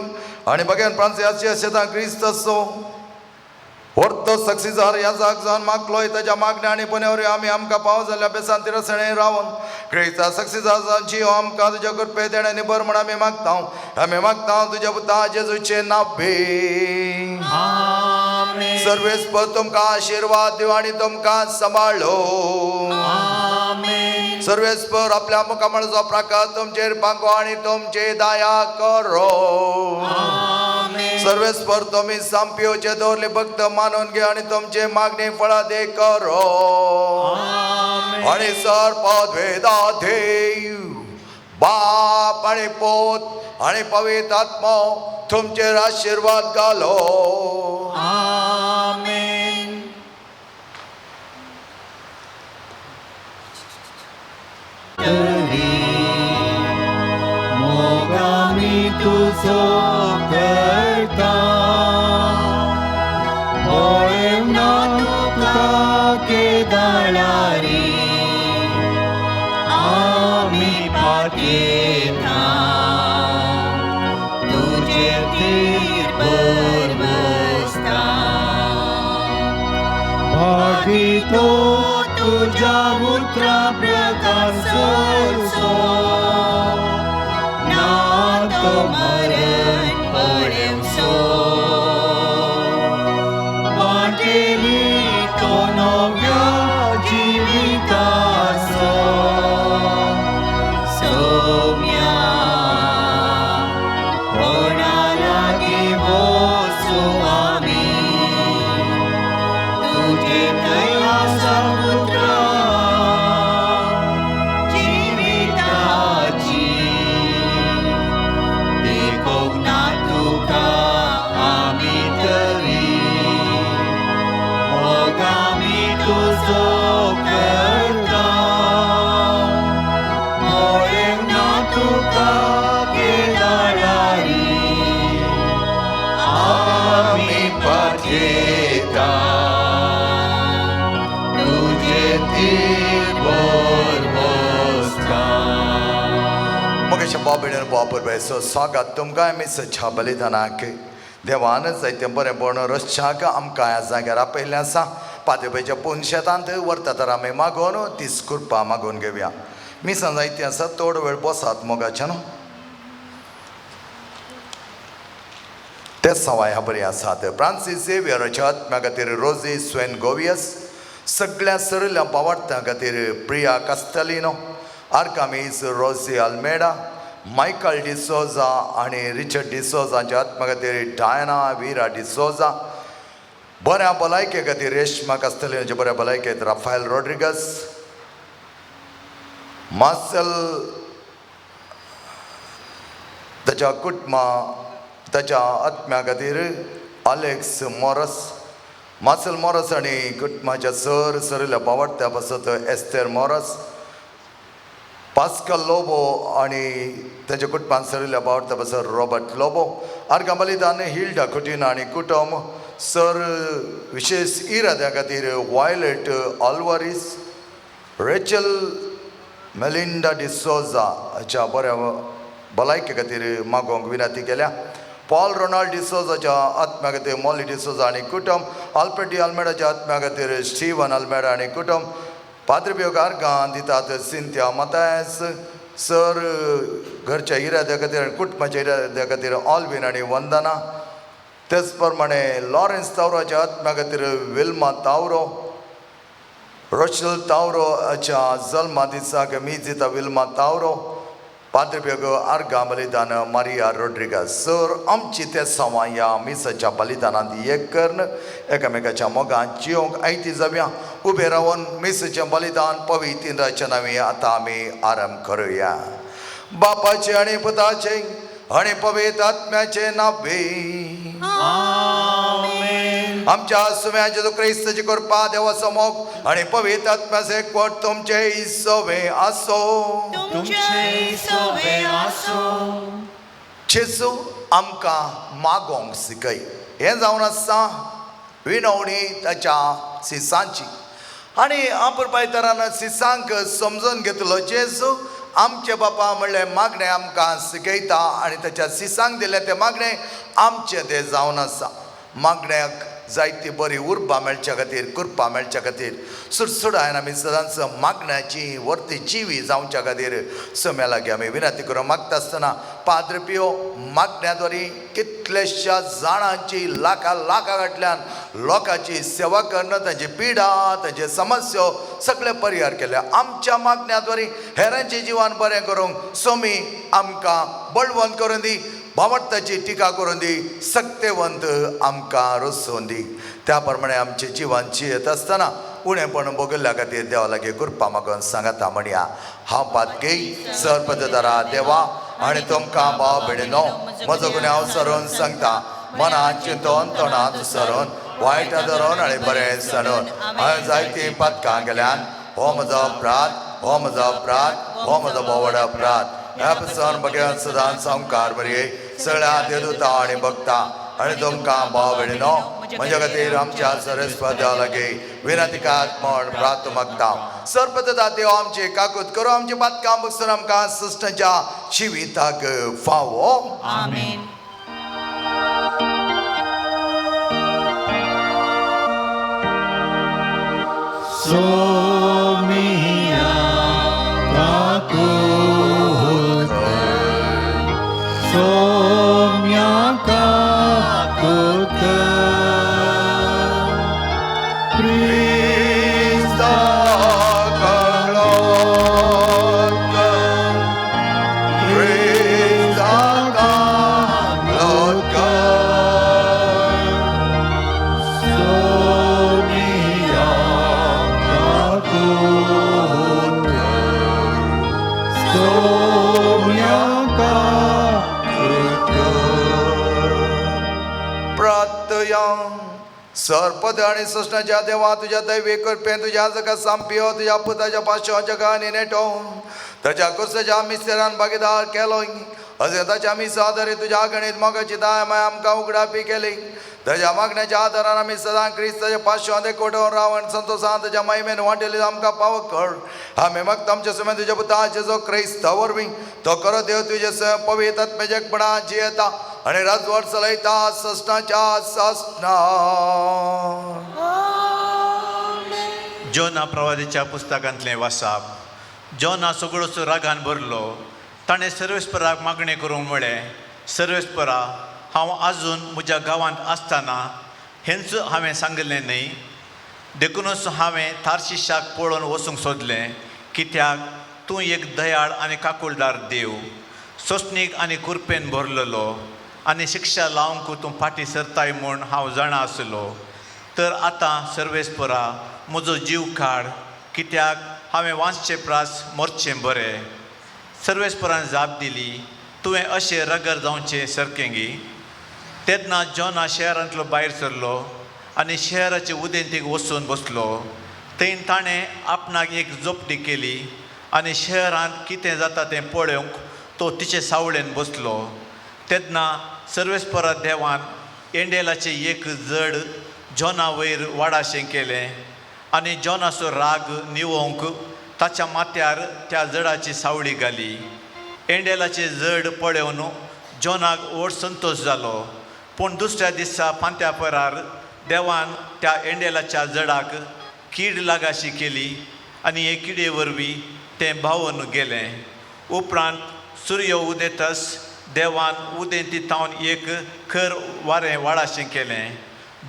आणि बघेन फ्रांसियाची शेतां क्रिस्त असो वर्त सक्सीजार ह्या जाग जावन मागलोय ताच्या मागण्या आनी पुण्यावर आमी आमकां पाव जाल्ल्या बेसान तिरसणे रावन क्रिस्ता सक्सीजार जावची हो आमकां तुज्या कृपे देण्याने भर म्हण आमी मागता आमी मागता तुज्या पुता जेजूचे नावे आमेन सर्वेस्पर तुमकां आशिर्वाद दिव आनी तुमकां सांबाळो आमेन सर्वेस्पर आपल्या मुखामळाचो प्रकाश तुमचेर पांगो आनी तुमची दया करो आमेन सर्वेस्पर तुम्ही सांपियोचे दवरले भक्त मानून घे आणि तुमचे मागणी फळा दे करो आमेन आणि सर पदवेदा देव बाप आणि पोत आणि पवित्र आत्मा तुमचेर आशीर्वाद घालो आमेन तरी मोगामी तुजो करता पळेवना तुका केदाळारी आमी पाठयता तुजे तीर बसता भागीतो तुझ्या उतरा प्रकाशो ना तो मरण पळेवसो वाटेली तो नव्या जिविताचो सोम्या कोणा लागीं वचूं आमी तुझे दया पुत्रा जिविताची देखोंक ना तुका आमी तरी मोग आमी तुजो करता मोळेंक ना तुका केदाळारी आमी पाठयता तुझे तीर बसता मुकेश बाबेन बाबर बायचो स्वागत तुमकां आमी सच्चा बलिदानाक देवान जायतें बरें रश्चाक आमकां ह्या जाग्यार आपयल्लें आसा पाद्यबायच्या पून शेतांत व्हरता तर आमी मागोवन तीच कृपा मागोवन घेवया मिसां जायतीं आसा थोडो वेळ बसात मोगाच्यान ते सवाय बरी आसात फ्रांसीस झेवियराच्या आत्म्या खातीर रोजी स्वेन गोवियस सगळ्या सरिल्ल्या पावाडत्यां खातीर प्रिया कास्तालिनो आर्कामीज रोजी अल्मेडा मायकल डिसोजा आनी रिचर्ड डिसोजा हांच्या आत्म्या खातीर डायना विरा डिसोजा बऱ्या भलायके खातीर रेश्मा कास्तालिनोच्या बऱ्या भलायकेत राफायल रॉड्रिगस मार्सेल ताच्या कुटुंबा ताच्या आत्म्या खातीर अलेक्स मॉरस मार्सेल मॉरस आनी कुटुंबाच्या सर सरिल्ल्या पावडत्या पासत एस्तेर मॉरस पास्कल लोबो आनी ताच्या कुटुंबान सरिल्ल्या पावडत्या पासत रॉबर्ट लोबो आर्गां बलिदान हिल्डा कुटीन आनी कुटुंब सर विशेश इराद्या खातीर वायलेट ऑल्वारीस रेचल मेलिंडा डिसोजा हाच्या बऱ्या भलायके खातीर मागोवंक विनंती केल्या. पॉल रोनाल्ड डिसोजाच्या आत्म्या खातीर मॉली डिसोजा आनी कुटुंब, आल्फ्रेड डी आल्मेडाच्या आत्म्या खातीर स्टीवन आल्मेडा आनी कुटुंब, पाद्री पियोक आर्गां दितात सिंत्या मतायस सर घरच्या इराद्या खातीर आनी कुटुंबाच्या इराद्या खातीर ऑलवीन आनी वंदना, तेच प्रमाणे लॉरेन्स तावरोच्या आत्म्या खातीर विल्मा तावरो, रोशल तावरो हाच्या जल्मा दिसाक मिजिता विल्मा तावरो, पाद्री पियोक आर्गां बलिदान मारिया रोड्रिगास सर आमची ते सवां ह्या मिसाच्या बलिदानांत एक करून एकामेकाच्या मोगान जियोंक आयती जावया. उबे रावन मिसाचें बलिदान पवित्र नांवी आतां आमी आरंभ करुया. बापाचे आनी पुताचे आनी पवित्र आत्म्याचे नावे आमच्या सुम्या जेजू क्रिस्ताची कृपा, देवाचो मोग आनी पवित्र आत्म्याचे एकवट तुमचे सवे आसो. तुमचे सवे आसो. जेजू आमकां मागोंक शिकय हें जावन आसा विनवणी ताच्या सिसांची आनी आपुरपायतरान सिसांक समजून घेतलो. जेजू आमचे बापा म्हणलें मागणें आमकां शिकयता आनी ताच्या सिसांक दिलें तें मागणें आमचें तें जावन आसा. मागण्याक जायती बरी उर्बा मेळच्या खातीर, कृपा मेळच्या खातीर सुडसुडायन आमी सदांच मागण्याची वर्ती जिवी जावच्या खातीर सम्या लागीं आमी विनंती करून मागता आसतना पाद्री पियो मागण्या द्वारी कितल्याश्या जाणांची लाखां लाखां फाटल्यान लोकांची सेवा करणं, तांची पिडा, तांचे समस्यो सगळे परिहार केले. आमच्या मागण्या द्वारी हेरांचें जिवन बरें करूंक सोमी आमकां बळवंत करून दी, भावार्थाची टिका करून दी, सक्तेवंत आमकां रसोवन दी. त्या प्रमाणे आमचें जिवन जियेत आसतना उणेपण भोगिल्ल्या खातीर देवा लागीं कृपा मागून सांगता म्हणया. हांव पातकी सरपदरा देवा आनी तुमकां भाव भयणीनो म्हजो गुन्यांव सरून सांगता. मनात चिंतून, तोंडांत सरून, वायट धरून आनी बरें सणून हांवें जायतीं पातकां केल्यान. हो म्हजो अपराध, हो म्हजो अपराध, हो म्हजो भोवड अपराध. ह्या पसून बघ्यान सदांच संवकार बरी सगळ्या देवदूता आनी भक्ता आनी तुमकां भाव भयणीनो म्हज्या खातीर आमच्या सरस्वत देवा लागीं विनंतीकात म्हण प्रार्थ मागता. सरपदता देव आमची काकूत करूं, आमची पातकां बसून आमकां सृश्टाच्या जिविताक फावो. आमेन. सोमिया काकूत कर, सोम्या काकूत कर, क्रिस्ता काकलोत कर, क्रिस्ता काकलोत कर, सोमिया काकूत कर, सोम्या काकूत कर. प्रार्थया. सरपद आनी सृष्णाच्या देवा, तुज्या दैवी कृपेन तुज्या जगा सांपियो तुज्या पुताच्या पाशो जगानी नेटो ताच्या कुर्साच्या मिस्तेरान भागीदार केलो. अशें ताच्या मिसा आदारी तुज्या गणीत मोगाची दाय माय आमकां उगडापी केली. ताच्या मागण्याच्या आदारान आमी सदां क्रिस्ताच्या पाशो देखोटो रावण संतोषान ताच्या महिमेन वांटेली आमकां पावक कर. आमी मागता आमच्या सुमेन तुज्या पुता जेजो क्रिस्ता वरवीं तो करो देव तुजे पवित्र आत्म्याच्या जियेता आनी राजवट चलयता ससनाच्या ससना. जोना प्रवादीच्या पुस्तकांतलें वासाप. जोना सगळोच रागान भरलो. ताणें सर्वेस्पराक मागणें करूंक म्हळें, सर्वेस्परा, हांव आजून म्हज्या गांवांत आसतना हेंच हांवें सांगिल्लें न्हय, देखुनूच हांवें थारशिशाक पळोवन वचूंक सोदलें, कित्याक तूं एक दयाळ आनी काकुळदार देव, सोंसणीक आनी कुरपेन भरलेलो आनी शिक्षा लावंक तूं फाटीं सरताय म्हूण हांव जाणा आसलो. तर आतां सर्वेस्परा म्हजो जीव काड, कित्याक हांवें वांचचे प्रास मरचें बरें. सर्वेस्परान जाप दिली, तुवें अशें रगर जावचें सारकें गी? तेन्ना जॉना शहरांतलो भायर सरलो आनी शहराचे उदेंतीक वचून बसलो. थंय ताणें आपणाक एक जोपटी केली आनी शहरांत कितें जाता तें पळोवंक तो तिचे सावळेन बसलो. तेन्ना सर्वेस्परा देवान एंडेलाचें एक जड जॉना वयर वाडाशें केलें आनी जॉनाचो राग निवोवंक ताच्या माथ्यार त्या जडाची सावळी घाली. एंडेलाचें जड पळोवन जॉनाक व्हड संतोश जालो. पूण दुसऱ्या दिसा फांत्या परार देवान त्या एंडेलाच्या जडाक कीड लागाशी केली आनी हे किडे वरवीं तें भावून गेलें. उपरांत सुर्य उदेतस देवान उदेंती थावन एक खर वारें वाडाशें केलें.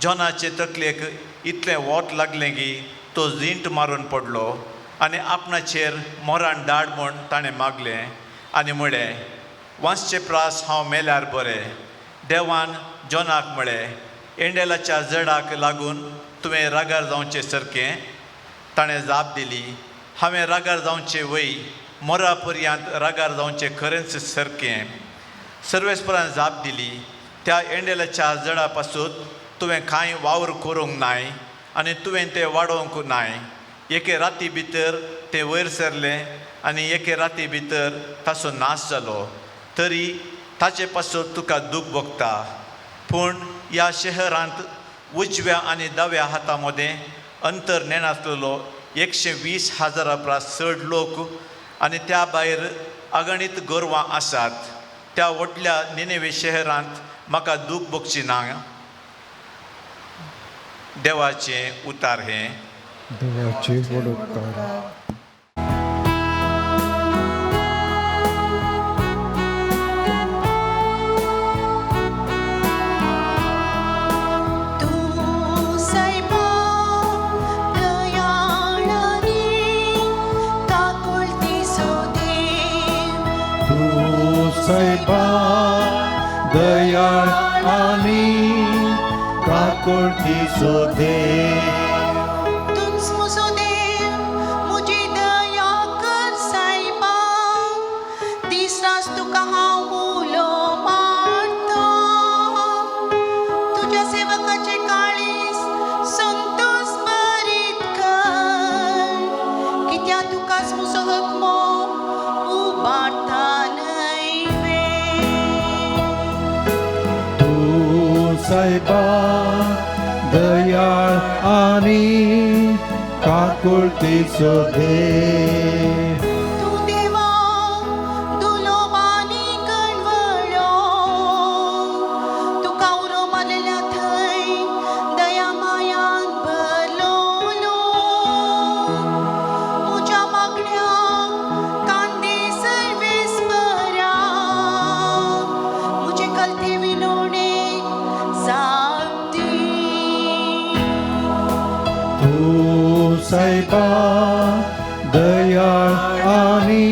जॉनाचे तकलेक इतलें वोत लागलें की तो झिंट मारून पडलो आनी आपणाचेर मोरान धाड म्हूण ताणें मागलें आनी म्हळें, वांचचे प्रास हांव मेल्यार बरें. देवान जॉनाक म्हळें, एंडेलाच्या जडाक लागून तुवें रागार जावचें सारकें? ताणें जाप दिली, हांवें रागार जावचें वय, मोरा पर्यांत रागार जावचें खरेंच सारकें. सर्वेस्परान जाप दिली, त्या एंडेलाच्या जडा पासून तुवें कांय वावर करूंक नाय आनी तुवें तें वाडोवंक नाय. एके राती भितर तें वयर सरलें आनी एके राती भितर ताचो नाश जालो. तरी ताचे पासून तुका दूख भोगता. पूण ह्या शहरांत उजव्या आनी दाव्या हाता मदें अंतर नेणासलेलो 120,000 परस चड लोक आनी त्या भायर अगणीत गोरवां आसात. त्या व्हडल्या निनेवे शहरांत म्हाका दूख भोगची ना. देवाचें उतार हें. देवाचे व्हड उपकार. तूं सायबा दयाळानी काकुळतीचो देव. तूं सायबा दयाळ आनी काकुळतीचो देव. तूंच म्हजो देव, म्हजी दया कर सायबा. दीस रात तुका हांव उलो मारता. तुज्या सेवकाचे काळीज संतोश भरीत कर. कित्याक तुकाच म्हजो हकमो उबारता न्हय वे. तूं सायबा दयाळ आनी काकुळतीचो देव. तूं देवा दुलोबानी कणवळो, तुका उरो मारलेल्या थंय दया मायान भरलोलो. म्हज्या मागण्याक कान दी सर्वेस्परा, म्हजे कलथे विनोणेक जाप दी. तूं सायबा दयाळ आनी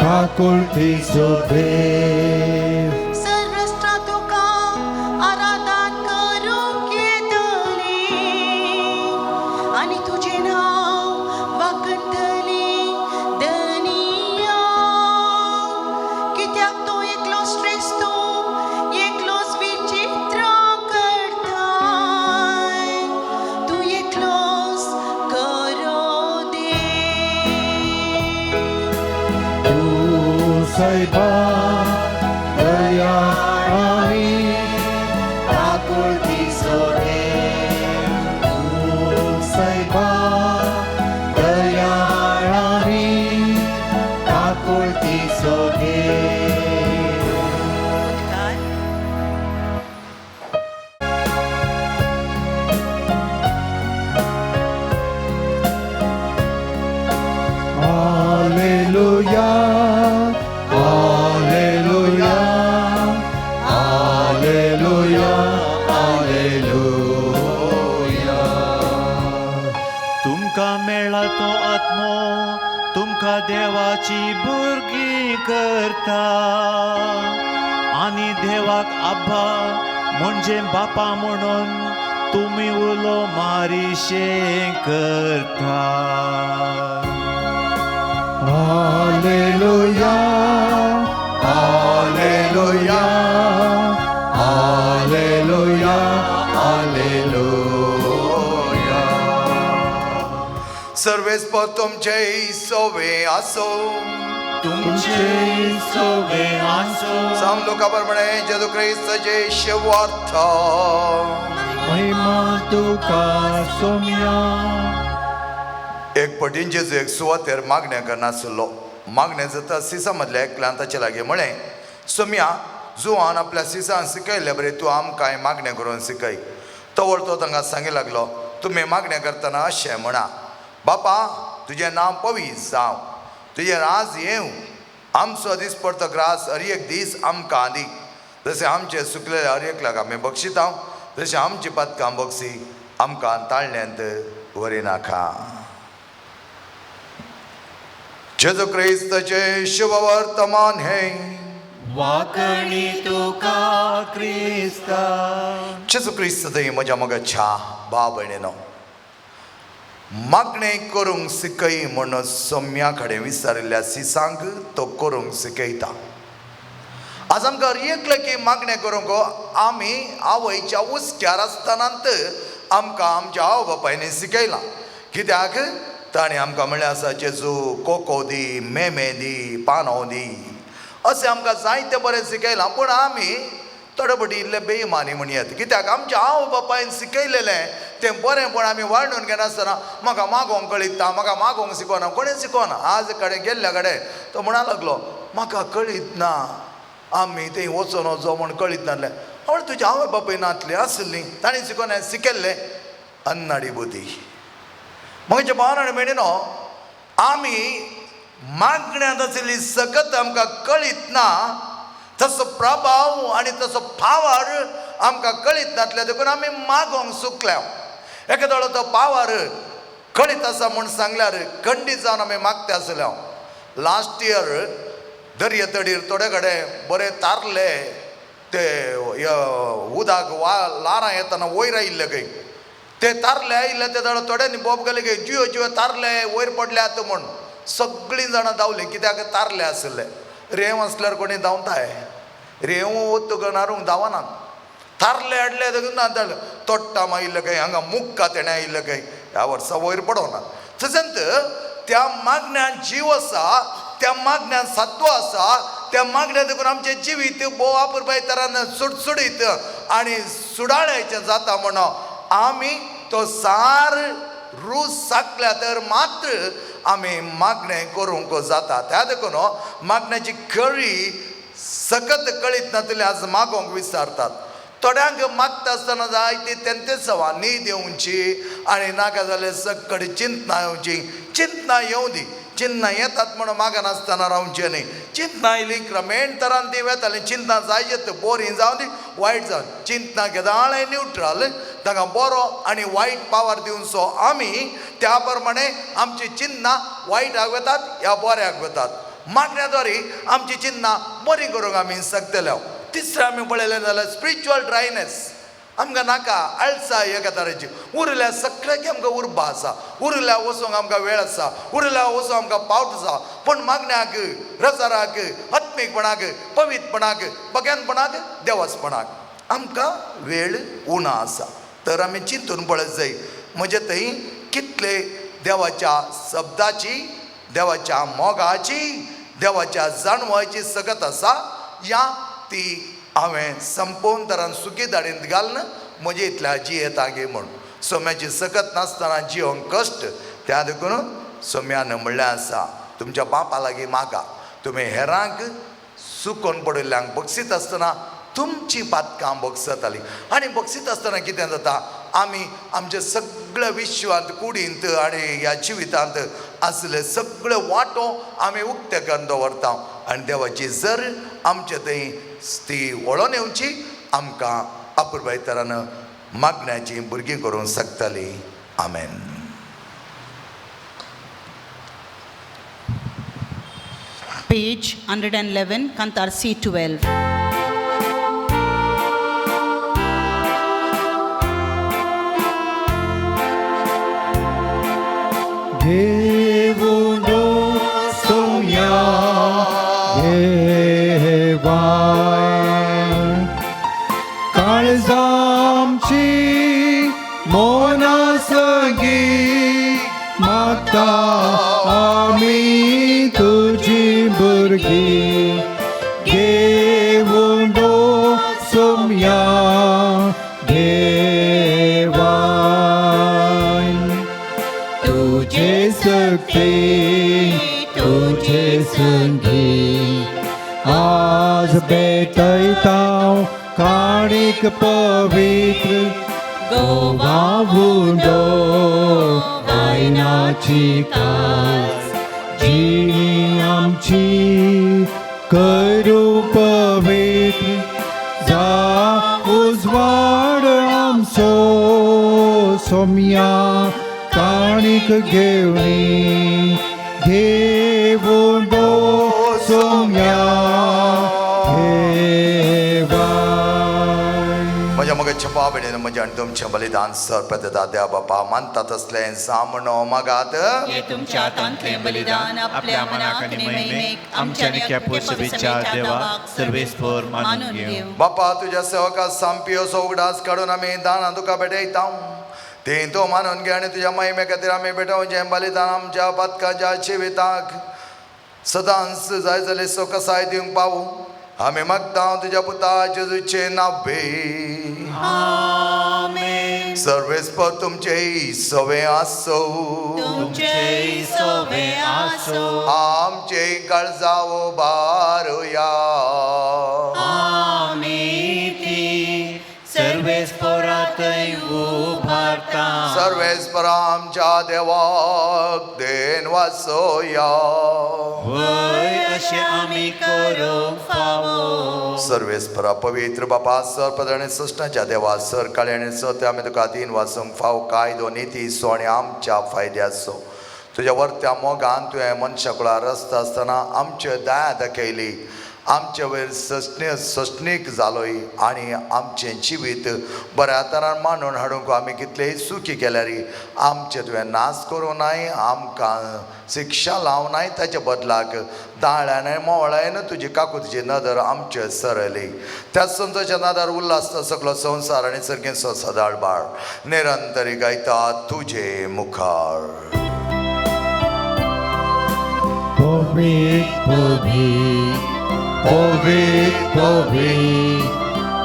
काकुळतीचो देव. सर्वस्त्र तुका आराधन करूंक येतली आनी तुजें नांव वाखणटली धनिया. कित्याक तूं एकलो श्रेश्ठ, एकलोच विचित्र करताय. तूं एकलोच करो देव. तूं सायबा दयाळ आनी काकुळतीचो देव. तूं सायबा दयाळ आनी काकुळतीचो देव. उदकार. Alleluia, Alleluia, Alleluia, Alleluia. तुमकां मेळ्ळा तो आत्मो तुमकां देवाची भुरगीं करता आनी देवाक आब्बा म्हणजे बापा म्हणून तुमी उलो मारिशें करता. Alleluia, Alleluia, Alleluia, Alleluia. सर्वेस्पर तुमचे सोवे आसो. तुमचे सोवे आसो. साम लोका प्रमाणे जेजू क्रिस्ताचे शिवार्थ. महिमा तुका सोम्या. एक पटीन जेजू एक सुवातेर मागण्या करनासलो. मागणें जाता सिसा मदल्या एकल्यान ताचे लागीं म्हळें, सोम्या जुवान आपल्या सिसान शिकयल्ले बरें तूं आमकां मागणें करून शिकय. तवळ तो तांकां सांगी लागलो, तुमी मागणें करतना अशें म्हणा, बापा तुजें नांव पवित्र जावं, तुजें राज येवं, आमचो दिसपडतो ग्रास हर एक दीस आमकां दी, जशें आमचें सुकलेलें हर एकल्याक आमी बक्षिता तशें आमची पातकां बक्षी, आमकां ताळण्यांत व्हरिनाका. जेजू क्रिस्ताचें शुभवर्तमान हें. वाकणी तुका क्रिस्ता. जेजू क्रिस्त थंय म्हज्या मोगाच्या भाव भयणीनो, मागणें करूंक शिकय म्हूण सोम्या कडेन विचारिल्ल्या सिसांक तो करूंक शिकयता. आज आमकां एकलें की मागणें करूंक आमी आवयच्या हुस्क्यार आसतनात आमकां आमच्या आवय बापायनी शिकयलां. कित्याक ताणें आमकां म्हणलें आसा, जेजू कोको दी, मेमे दी, पानो दी, अशें आमकां जायतें बरें शिकयलां. पूण आमी थोडे फावटी इल्ले बेईमानी म्हणयत, कित्याक आमच्या आवय बापायन शिकयलेलें तें बरें पूण आमी वर्णून घेनासतना म्हाका मागोंक कळिता, म्हाका मागोंक शिकोना, कोणें शिकोना. आज कडेन गेल्ल्या कडेन तो म्हणा लागलो, म्हाका कळीत ना, आमी थंय वचोन वचो म्हूण कळीत नासलें. हांव तुज्या आवय बापाय नातली आसली, ताणें शिकोना, शिकयल्लें अन्नाडी बुद्धी. म्हज्या भावान आनी भयणीनो, आमी मागण्यांत आशिल्ली सकत आमकां कळीत ना, तसो प्रभाव आनी तसो पावर आमकां कळीत नासले देखून आमी मागोंक चुकल्या. एकादो तो पावर कळीत आसा म्हूण सांगल्यार खंडीत जावन आमी मागता आसले. लास्ट इयर दर्या तडीर थोडे कडेन बरे तारले ते उदक वा ल्हारां येतना वयर आयिल्ले खंय, ते तारले आयिल्ले ते थोड्यांनी बोब घाले खंय, जियो जियो तारले वयर पडल्यात म्हूण सगळीं जाणां धांवलीं. कित्याक तारले आसले. रेंव आसल्यार कोणी धांवताय, रेंव वतकच नारूंक धांवनात. तारले हाडले देखून ना धाडले, तोट्टाम आयिल्ले खंय, हांगा मुक्का तेणें आयिल्ले खंय, ह्या वर्सा वयर पडोना. तशेंच त्या मागण्यान जीव आसा, त्या मागण्यान सत्व आसा, त्या मागण्या देखून आमचें जिवीत भोव अपुरबाय तरान सुडसुडीत आनी सुडाळ्याचें जाता. म्हूण आमी तो सार रूच साकल्या तर मात्र आमी मागणें करूंक जाता. त्या देखून मागण्याची खरी सकत कळीत नासली आज मागोंक विचारतात. थोड्यांक मागता आसतना जाय ती तेंतेच सवा न्हीद येवची आनी नाका जाल्यार सकड चिंतना येवची. चिंतना येवं दी, चिंतना येतात म्हणून मागनासतना रावचें न्ही. चिंतना आयली क्रमेण तरान ती वेताली. चिंतना जायत बोरी जावं दी वायट जावं, चिंतना केदाळें न्युट्रल, तांकां बरो आनी वायट पावर दिवचो आमी त्या प्रमाणे आमची चिंतना वायटाक वेतात या बऱ्याक वेतात. मागण्या द्वारे आमची चिंतना बरी करूंक आमी शकतले. तिसरें आमी पळयलें जाल्यार स्पिरिच्युअल ड्रायनेस. आमकां नाका आळसाय एका तरेची. उरल्या सगळ्याक आमकां उर्बा आसा, उरल्या वचूंक आमकां वेळ आसा, उरल्या वचूंक आमकां पावट आसा, पूण मागण्याक, रजाराक, आत्मीकपणाक, पवित्रपणाक, बग्यानपणाक, देवासपणाक आमकां वेळ उणो आसा. तर आमी चिंतून पळयत जाय म्हजे थंय कितले देवाच्या शब्दाची, देवाच्या मोगाची, देवाच्या जाणवायची सकत आसा या ती हांवें संपोवन तरान सुकी दाडींत घालून म्हजे इतल्या जियेता गे म्हूण. सोम्याची सकत नासतना जियोंक कश्ट. त्या देखून सोम्यान म्हणलें आसा, तुमच्या बापा लागीं मागा, तुमी हेरांक सुकोवन पडिल्ल्यांक बक्षीत आसतना तुमची पातकां बक्षताली. आनी बक्षीत आसतना कितें जाता, आमी आमच्या सगळ्या विश्वांत, कुडींत आनी ह्या जिवितांत आसले सगळे वांटो आमी उक्ते करून दवरता. आनी देवाची जर आमचे थंय ती वळोन येवची आमकां अपुरबाय तरान मागण्याची भुरगीं करूंक शकतली. आमेन. Page 111, Kantar C12. देवुनो सोम्या देवाय काळजामची मोना सगी मागता आमी तुजी भुरगीं. देवुनो सोम्या देवाय तुझे सकते तुझे संगी आज भेटयता काणीक पवित्र गोवा उंडो वायनाची कास जिणी आमची करू पवित्र जा उजवाड आमचो सोम्या काणीक घेवनी घेवन सोम्या म्हज्या मगे छपा बेडेन म्हजें आनी तुमचें बलिदान सर प्रदेता देवा बापा मानता तसलें सामनो मागात हे तुमच्या हातांतलें बलिदान आपल्या मनाक आनी महिमेक आमच्या निक्या देवा सर्वेस्पर मानून घेवं. बापा तुज्या सेवका सामपियोचो उगडास काडून आमी दानां तुका भेटयता तें तूं मानून घे आनी तुज्या महिमे खातीर आमी भेटोवचें बलिदान आमच्या पातकाच्या जिविताक सदांच जाय जाल्यार सोकसाय दिवंक पावूं आमी मागता तुज्या पुता जेजूचे नावे. सर्वेस्पर तुमचे सवे आसो तुमचे सवे आसो आमचे काळजावो बारुया आमी ती सर्वेस्परातय उभारता सर्वेस्पर आमच्या देवाक देन वासोया वय अशें आमी करूंक फावो. सर्वेस्परा पवित्र बापा सर पदर आनी सृश्टाच्या देवा सर काळी आनी सत्य आमी तुका दीन वासूंक फाव कायदो निती सो आनी आमच्या फायद्याचो तुज्या वर्त्या मोगान तुवें मनशा कुळार रस्ता आसतना आमचे दया दाखयली आमचे वयर सस्नीक जालोय आनी आमचें जिवीत बऱ्या तरान मांडून हाडूंक आमी कितलेय सुखी केल्यार आमचें तुवें नाश करूं नाय आमकां शिक्षा लावं नाय ताच्या बदलाक दाळ्यान मोवळ्यान तुजी काकुतीची नदर आमचे सरली त्या संतोच्या नदर उल्हासता सगलो संवसार आनी सर्गेचो सदाळ बाळ निरंतरी गायता तुजे मुखार. पवित्र पवित्र पवित्र पवित्र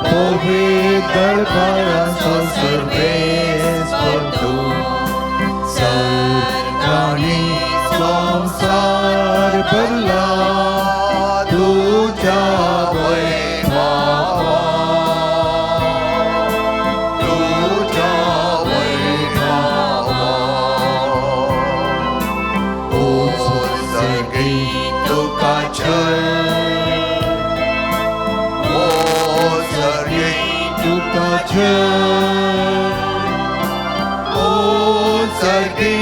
पवित्र दरबाराचो सर्वेस्पर तूं सर्गांनी संवसार भरला तुज्या वैभवान तुज्या वैभवान ओ सर्गी तुका जय ओ सर्गी तुका जय ओ सर्गी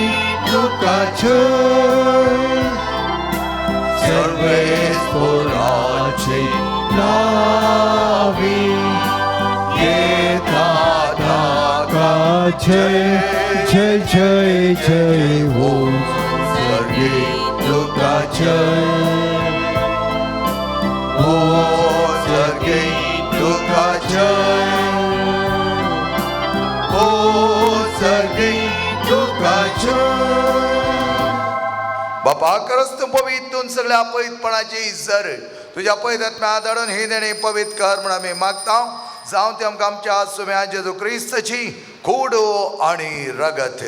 तुका जय सर्वेस्पराचे नावी येता ताका जय जय जय जय ओ सर्गी तुका जय ओ सर्गी तुका जय ओ सर्गी तुका जय. बापा खरंच तूं पवित्र तूं सगळ्या पवित्रपणाची सर तुज्या पवित्रात्म्या धाडून ही देणी पवित्र कर म्हूण आमी मागता जावं ते आमकां आमच्या सुम्या जेजू क्रिस्ताची कूड आनी रगत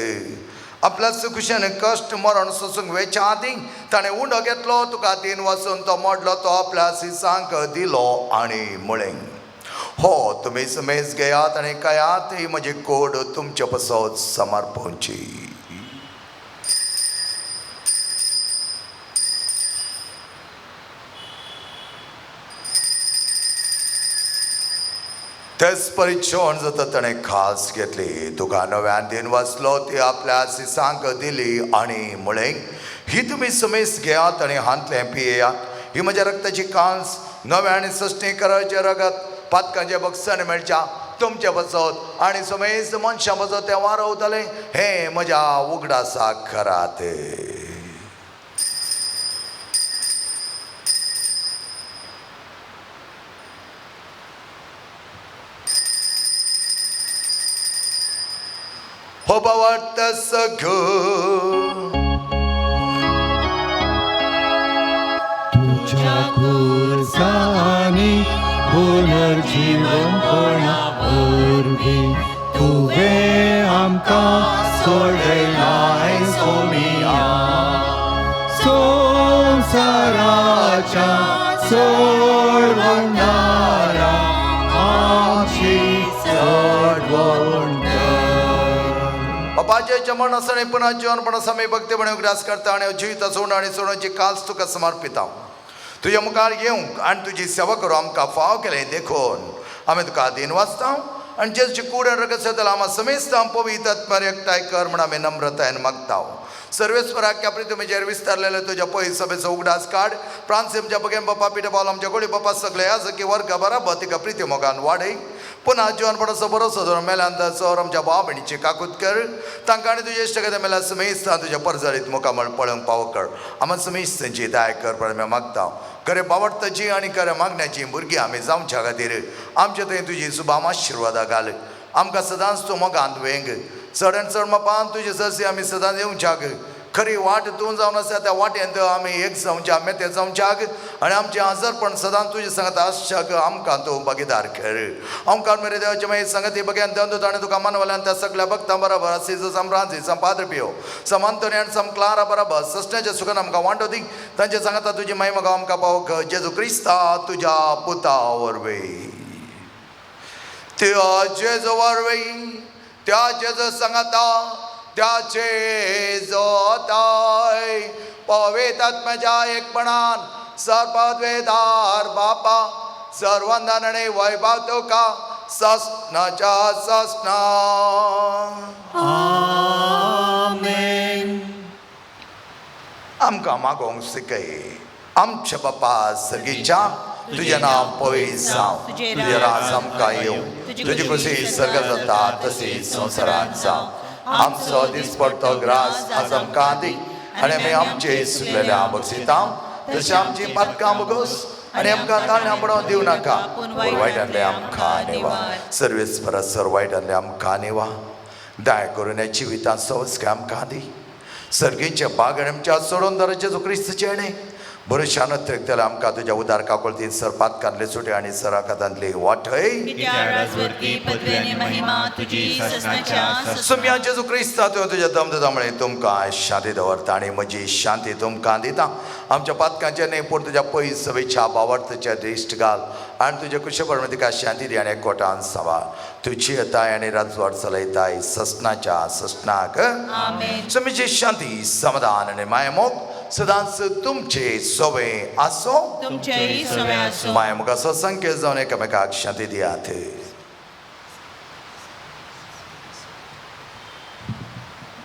आपल्या सुकुशन कश्ट मरण सोसूंक वेच्या आदीं ताणें उंडो घेतलो तुका तीन वचून तो मोडलो तो आपल्या सिसांक दिलो आनी म्हळें हो तुमी समेज घेयात आनी कयात ही म्हजी कोड तुमचे पसत समर्पणची. तेच परिक्षण जाता ताणें खास घेतली तुका नव्यान दिन वाचलो ती आपल्या सिसांक दिली आनी म्हळें ही तुमी समेज घेयात आनी हांतलें पियेयात ही म्हज्या रक्ताची कांस नव्या आनी सश्टी कराचें रगत पातकांचें बक्षण मेळच्या तुमचे बसत आनी समेज मनशां बसत तें वारवतलें हें म्हज्या उगडासाक करात. हो भावार्थ सगळं तुझ्या खुरसांनी पुनर्जीवनपणा वरवीं तुवें आमकां सोडयलाय सोमिया संवसाराच्या सोडवणारा आमची सोडवण कर. बापाचे चमन आसणे पुन्हा जीवनपणा आमी भक्तीपणे उगडास करता आनी जिविता सोड आनी सोडोवची कास तुका समर्पिता. तुज्या मुखार येवंक आनी तुजी सेवा करूं आमकां फाव केलें देखून आमी तुका दिन वाचता आनी जेजूची कूड आनी रगत सदल आमा समेस्तां पवित्र आत्म्यार एकठांय कर म्हण आमी नम्रतायेन मागता. सर्वेस्पराक प्रितुमेचेर विस्तारलेले तुज्या पयस सभेचो उगडास काड. फ्रांस आमच्या बगेन बापा पिटे पावल आमच्या गोडी बापा सगळे याजकी वर्ग बराबर तिका प्रिती मोगान वाडय. पुन्हा जीवनपणाचो भरोसो धरून मेल्यान चोर आमच्या भाव भयणीची काकूत कर. तांकां आनी तुजे इश्ट मेल्या समेस्तां तुज्या परजळीत मुखामळ पळोवंक पावो कर. आमा समेस्तांची दाय कर म्हण आमी मागता. खरें बावडताची आनी खरें मागण्याची भुरगीं आमी जावच्या खातीर आमचे थंय तुजी सुबाम आशिर्वादां घाल. आमकां सदांच तूं मोगांत वेंग. चड आनी चड मापान तुजे सरसी आमी सदांच येवच्याक. खरी वाट तूं जावन आसा त्या वाटेंत आमी एक जावच्या मेते जावच्याक आनी आमचें आजारपण सदांच तुजें सांगता आसच्याक आमकां तूं भागीदार कर. आमकां मेरे देवाचे मागीर सांगती बघ्यान देवन ताणें तुका मानवल्यान त्या सगळ्या भक्तां बराबर आसीज सम फ्रांसीस सम पाद्र पियो सम आंतोनी आनी सम क्लारा बराबर सस्ण्याच्या सुखान आमकां वांटो दी. तांचे सांगता तुजी महिमा आमकां पावक जेजू क्रिस्ता तुज्या पुता वरवीं. त्या जेजू वरवीं त्या जेजू सांगता त्याचे जोताय पवित्र आत्म्याच्या एकपणान सर्वद्वेदार बापा सर्वंदन आनी वैभव तुका ससनाच्या ससना. आमेन. आमकां मागोवंक शिकय. आमच्या बापा सर्गीच्या तुजें नांव पवित्र जावं, तुजें राज आमकां येवं, तुजी खुशी सर्गात जाता तशी संवसारांत जावं. आमचो दिसपडतो ग्रास आज आमकां दी आनी आमी आमचे सुकलेल्या बक्षिता तशें आमची पातकां बगोस आनी आमकां ताळण्या पडोवंक दिवं नाका, पूण वायटांतलें आमकां निवा. सर्वेस्परा सर वायटांतलें आमकां निवा. दया करून ह्या जिवितांत संस्कार आमकां दी. सर्गींच्या बाग आनी आमच्या सोडून दराचें जो क्रिस्तचें न्ही भरोशान अतिरिक्त आमकां तुज्या उदार काकुळतीन सर पातकांतले सुटे आनी सराखातांतली वाटय. सुम्या जेजू क्रिस्ता तुवें तुज्या दमदमाळे तुमकां शांती दवरता आनी म्हजी शांती तुमकां दिता. आमच्या पातकांचें न्ही पूण तुज्या पयस सवेच्या बावडतेच्या दिश्ट घाल आनी तुज्या कुशेप्रमाणे तिका शांती दी आनी एकवटान सांबाळ. तुजी येताय आनी राजवाड चलयताय ससनाच्या ससनाक. सुमीची शांती समाधान आनी मायमोग सदांच तुमचे सोवे आसो. मायमोगाचो संकेत जावन एकामेकाक शांती दियात.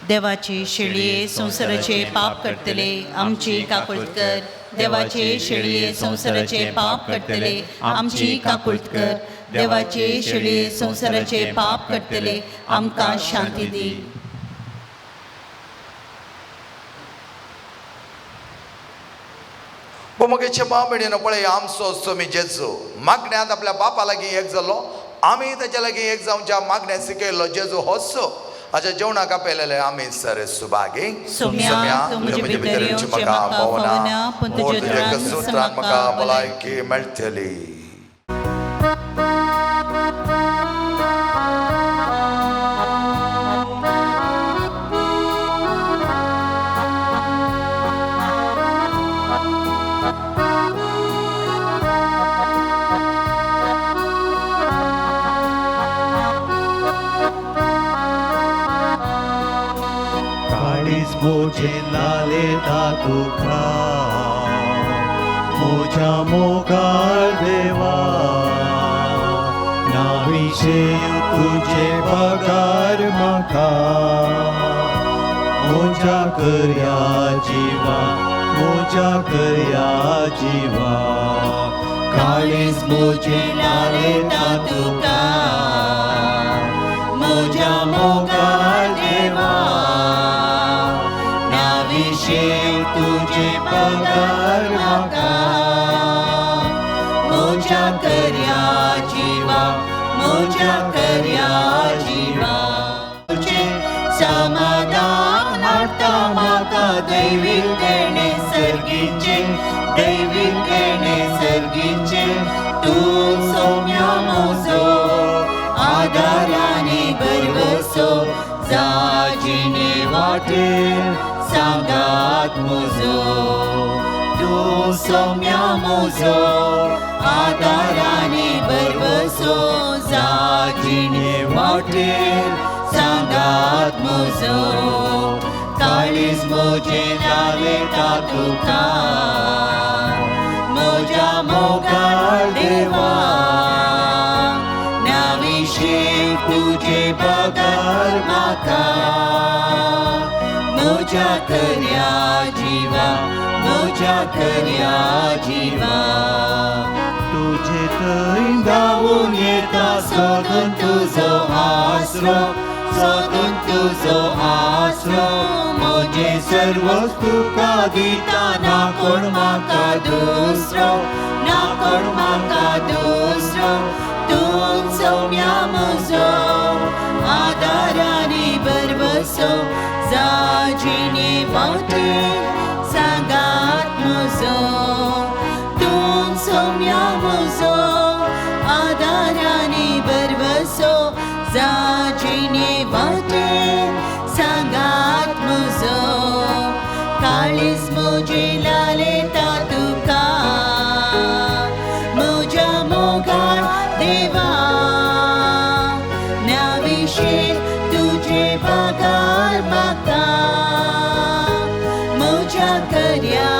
देवाचे शेळये संवसाराचे पाप करतले आमची काकुळट कर. देवाचे शेळये संवसाराचे पाप करतले आमची काकुळट कर. देवाचे शेळये संवसाराचे पाप करतले आमकां शांती दी. मगेचे बाबेणीन पळय आमचो सोमी जेजू मागण्यांत आपल्या बापा लागीं एक जालो. आमी ताच्या लागीं एक जावच्या मागण्यांत शिकयल्लो जेजू होसो. हाच्या जेवणाक आपयलेले आमी सर सुभागी. सोम्या तुमचे भितर येवचें म्हाका पावना, पूण तुज्या सूत्रान म्हाका भलायकी मेळटली. मोजे लालेता तुका मोजा मोगाळ देवा, नाविशेव तुझे पगार म्हाका. मोजा करया जीवा, मोजा करया जीवा, काळीज मोजे लालेता तुका मोजा मोगाळ देवा, नाविशेव तुझे पगार म्हाका. मोजा करया जीवा, मोजा करया जीवा, तुझे समाधान हाडटा म्हाका दैवीक देणे सर्गीचे, दैवीक देणे सर्गीचे. तूं सौम्या म्हजो आदाराने भरवसो, जा जिणे वाटेर सांगात म्हजो. तूं तूं सौम्या म्हजो आदाराने भरवसो जा जिणे वाटेर सांगात म्हजो काळीज म्हजें लायता तुका म्हज्या मोगाळ देवा नाविशेक तुजे बगर म्हाका म्हज्या खऱ्या जिवा म्हज्या खऱ्या जिवा तुजे थंय धांवून येता सोदून तुजो आसरो सोदून तुजो आसरो म्हजें सर्वस्व तुका दिता ना कोण म्हाका दुसरो ना कोण म्हाका दुसरो तूं सौम्या म्हजो आदाराने भरवसो जा जिणे वाटेर सांगात म्हजो तूं सौम्या म्हजो आदाराने भरवसो जा जिणे वाटेर सांगात म्हजो काळीज म्हजें लायता तुका म्हज्या मोगाळ देवा नाविशेक तुजे बगर म्हाका म्हज्या खऱ्या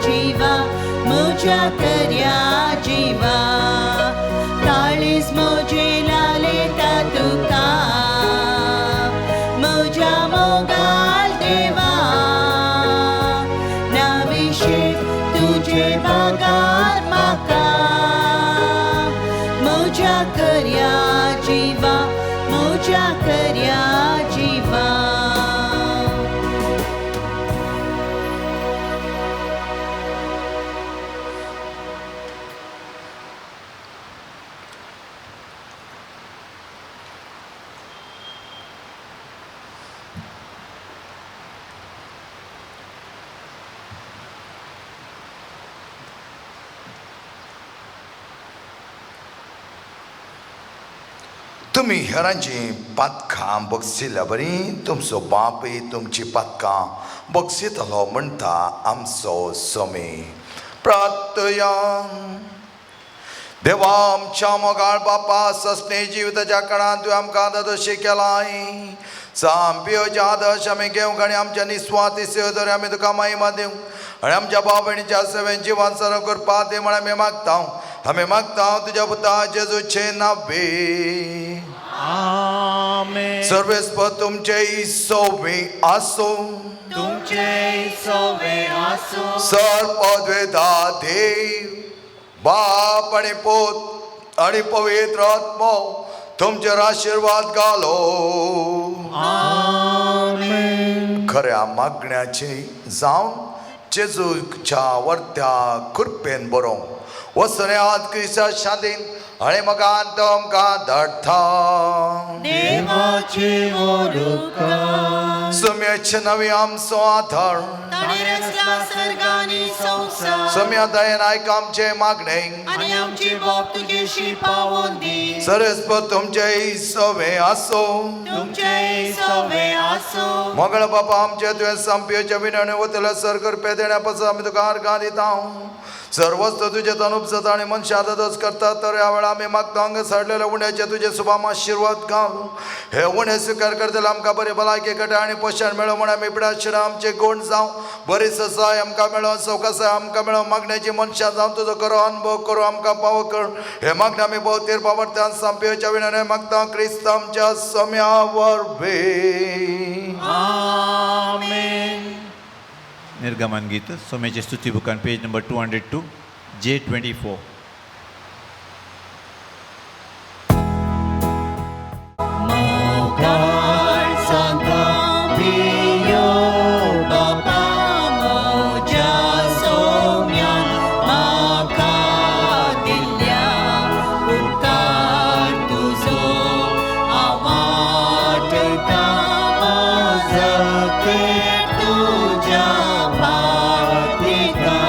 जिवा म्हज्या खऱ्या जिवा काळीज म्हजें लायता तुका म्हज्या मोगाळ देवा नाविशेक तुजे बगर म्हाका म्हज्या खऱ्या जिवा म्हज्या खऱ्या जिवा. तुमी हेरांची पातकां बगसिल्ल्या बरी तुमचो बापूय तुमची पातकां बगसितलो म्हणटा आमचो स्वामी. प्रार्थया. देवा आमच्या मोगाळ बापा सस्ने जिविताच्या काळांत तुवें आमकां आदर्श केलाय सामपियोचे आदर्श आमी घेवंक आनी आमच्या निस्वार्थी सेवे आमी तुका महिमा दिवंक आनी आमच्या भाव भयणीच्या सेवेन जिवान सर करपा ते म्हण आमी मागता आमी मागता तुज्या पुता जेजूचे नावे. आमेन. सर्वेस्पर तुमचे सोवे आसूं तुमचे सोवे आसूं. सर्वद्वेदा देव बाप आनी पूत आनी पवित्र आत्मो तुमचेर आशिर्वाद घालो. आमेन. खऱ्या मागण्याचे जावन जेजूच्या वर्त्या कृपेन बरोवंक वसण्यात क्रिस्ता शांतीन आनी मगान तो आमकां धाडटा. देवाचे उपकार. सम्याचे नवी आमचो आधार ताणें रचला सर्ग आनी संवसार सम्या दयेन आयक आमचें मागणें आनी आमची बोप तुजेशी पावोवन दी. सरस्पत तुमचे सोवे आसूं. तुमचे सोवे आसूं. मोगळ बापा आमचे तुवें संपियोच्या विनवणी वतले सर करपे देण्या पासून आमी तुका आर्गां दिता. सर्वस्व तुजे तन उपजता आनी मनशां आदतच करता तर ह्या वेळार आमी मागता हांगा सडलेल्या उण्याचे तुजे सुभाम आशिर्वाद घाल. हे उणे स्विकार करतले आमकां बरी भलायकी कटा आनी पोशण मेळो म्हूण आमी पिडाशिरा आमचे गुण जावं बरी ससाय आमकां मेळो सवकासाय आमकां मेळो मागण्याची मनशां जावन तुजो खरो अनुभव करूं आमकां पावो कर. हे मागणे आमी भोवतेर पावर्त्यान संपियोच्या विनवणे मागता क्रिस्त आमच्या सम्या वरवीं. आमेन. निर्गमन गीत सोम्याचे स्तुती बुकान पेज नंबर 202 J24. मोगाळ सांता पियो बापा म्हज्या सौम्यान म्हाका दिल्ल्या उपकार तुजो हांव वाटता म्हजो तुज्या पातिका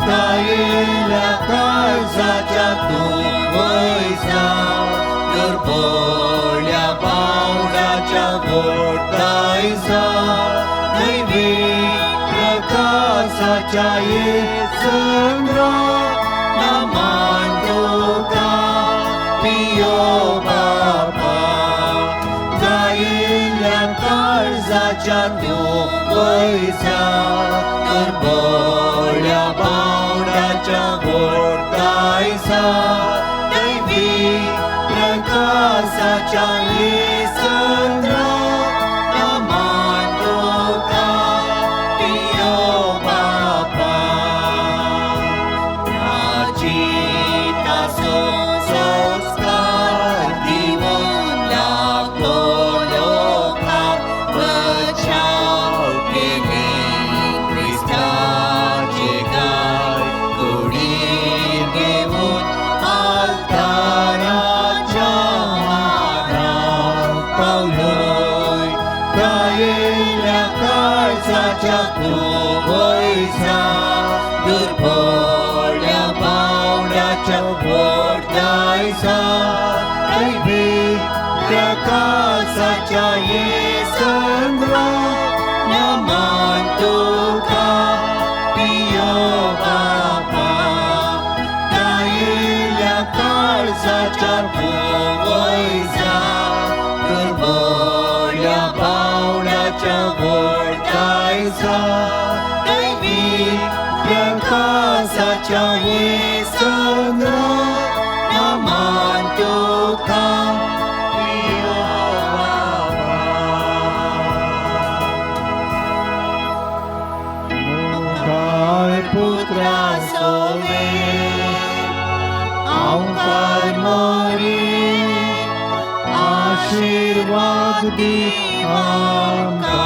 दायेल्या काळजाच्या तूं वयसा दुर्बोळ्या बावडाच्या गोठायसा दैवी प्रकाशान काळजाच्या येसंद्रा नमान तुका पियो बापा गायिल्ल्या काळजाच्या तूं वयसा दुर्बोळ्या बावड्याच्या गोडतायसा दैवी प्रकाशाच्या येसंद्रा नमान तुका पियो बापा नाचितासो संस्कार दिवन लागलो लोकांक बचाव केले क्रिस्ताचे गाय कुडीर घेवन आल्ताराच्या मानार पावलोय गायिल्ल्या काळजाच्या तूं वयसा दुर्बोळ्या बावड्याच्या वोडदायसा दैवी प्रकाशाच्या येसंद्रा नमान तुका पियो बापा गायिल्ल्या काळजाच्या तूं वयसा दुर्बोळ्या बावड्याच्या वोडदायसा दैवी प्रकाशाच्या येसंद्रा नमान तुका पियो बापा. मुखार पुत्रा सोवे आंकार मोरी आशीर्वाद दी आमकां.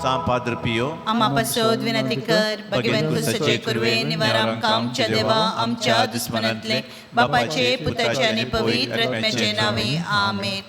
सां पाद्र पियो आमा पासत विनंती कर. भगवंत सचे कुरवे निवार आमकां आमच्या देवा आमच्या दुस्मनांतले, बापाचे, पुताचे आनी पवित्र आत्म्याचे नांवे, आमेन.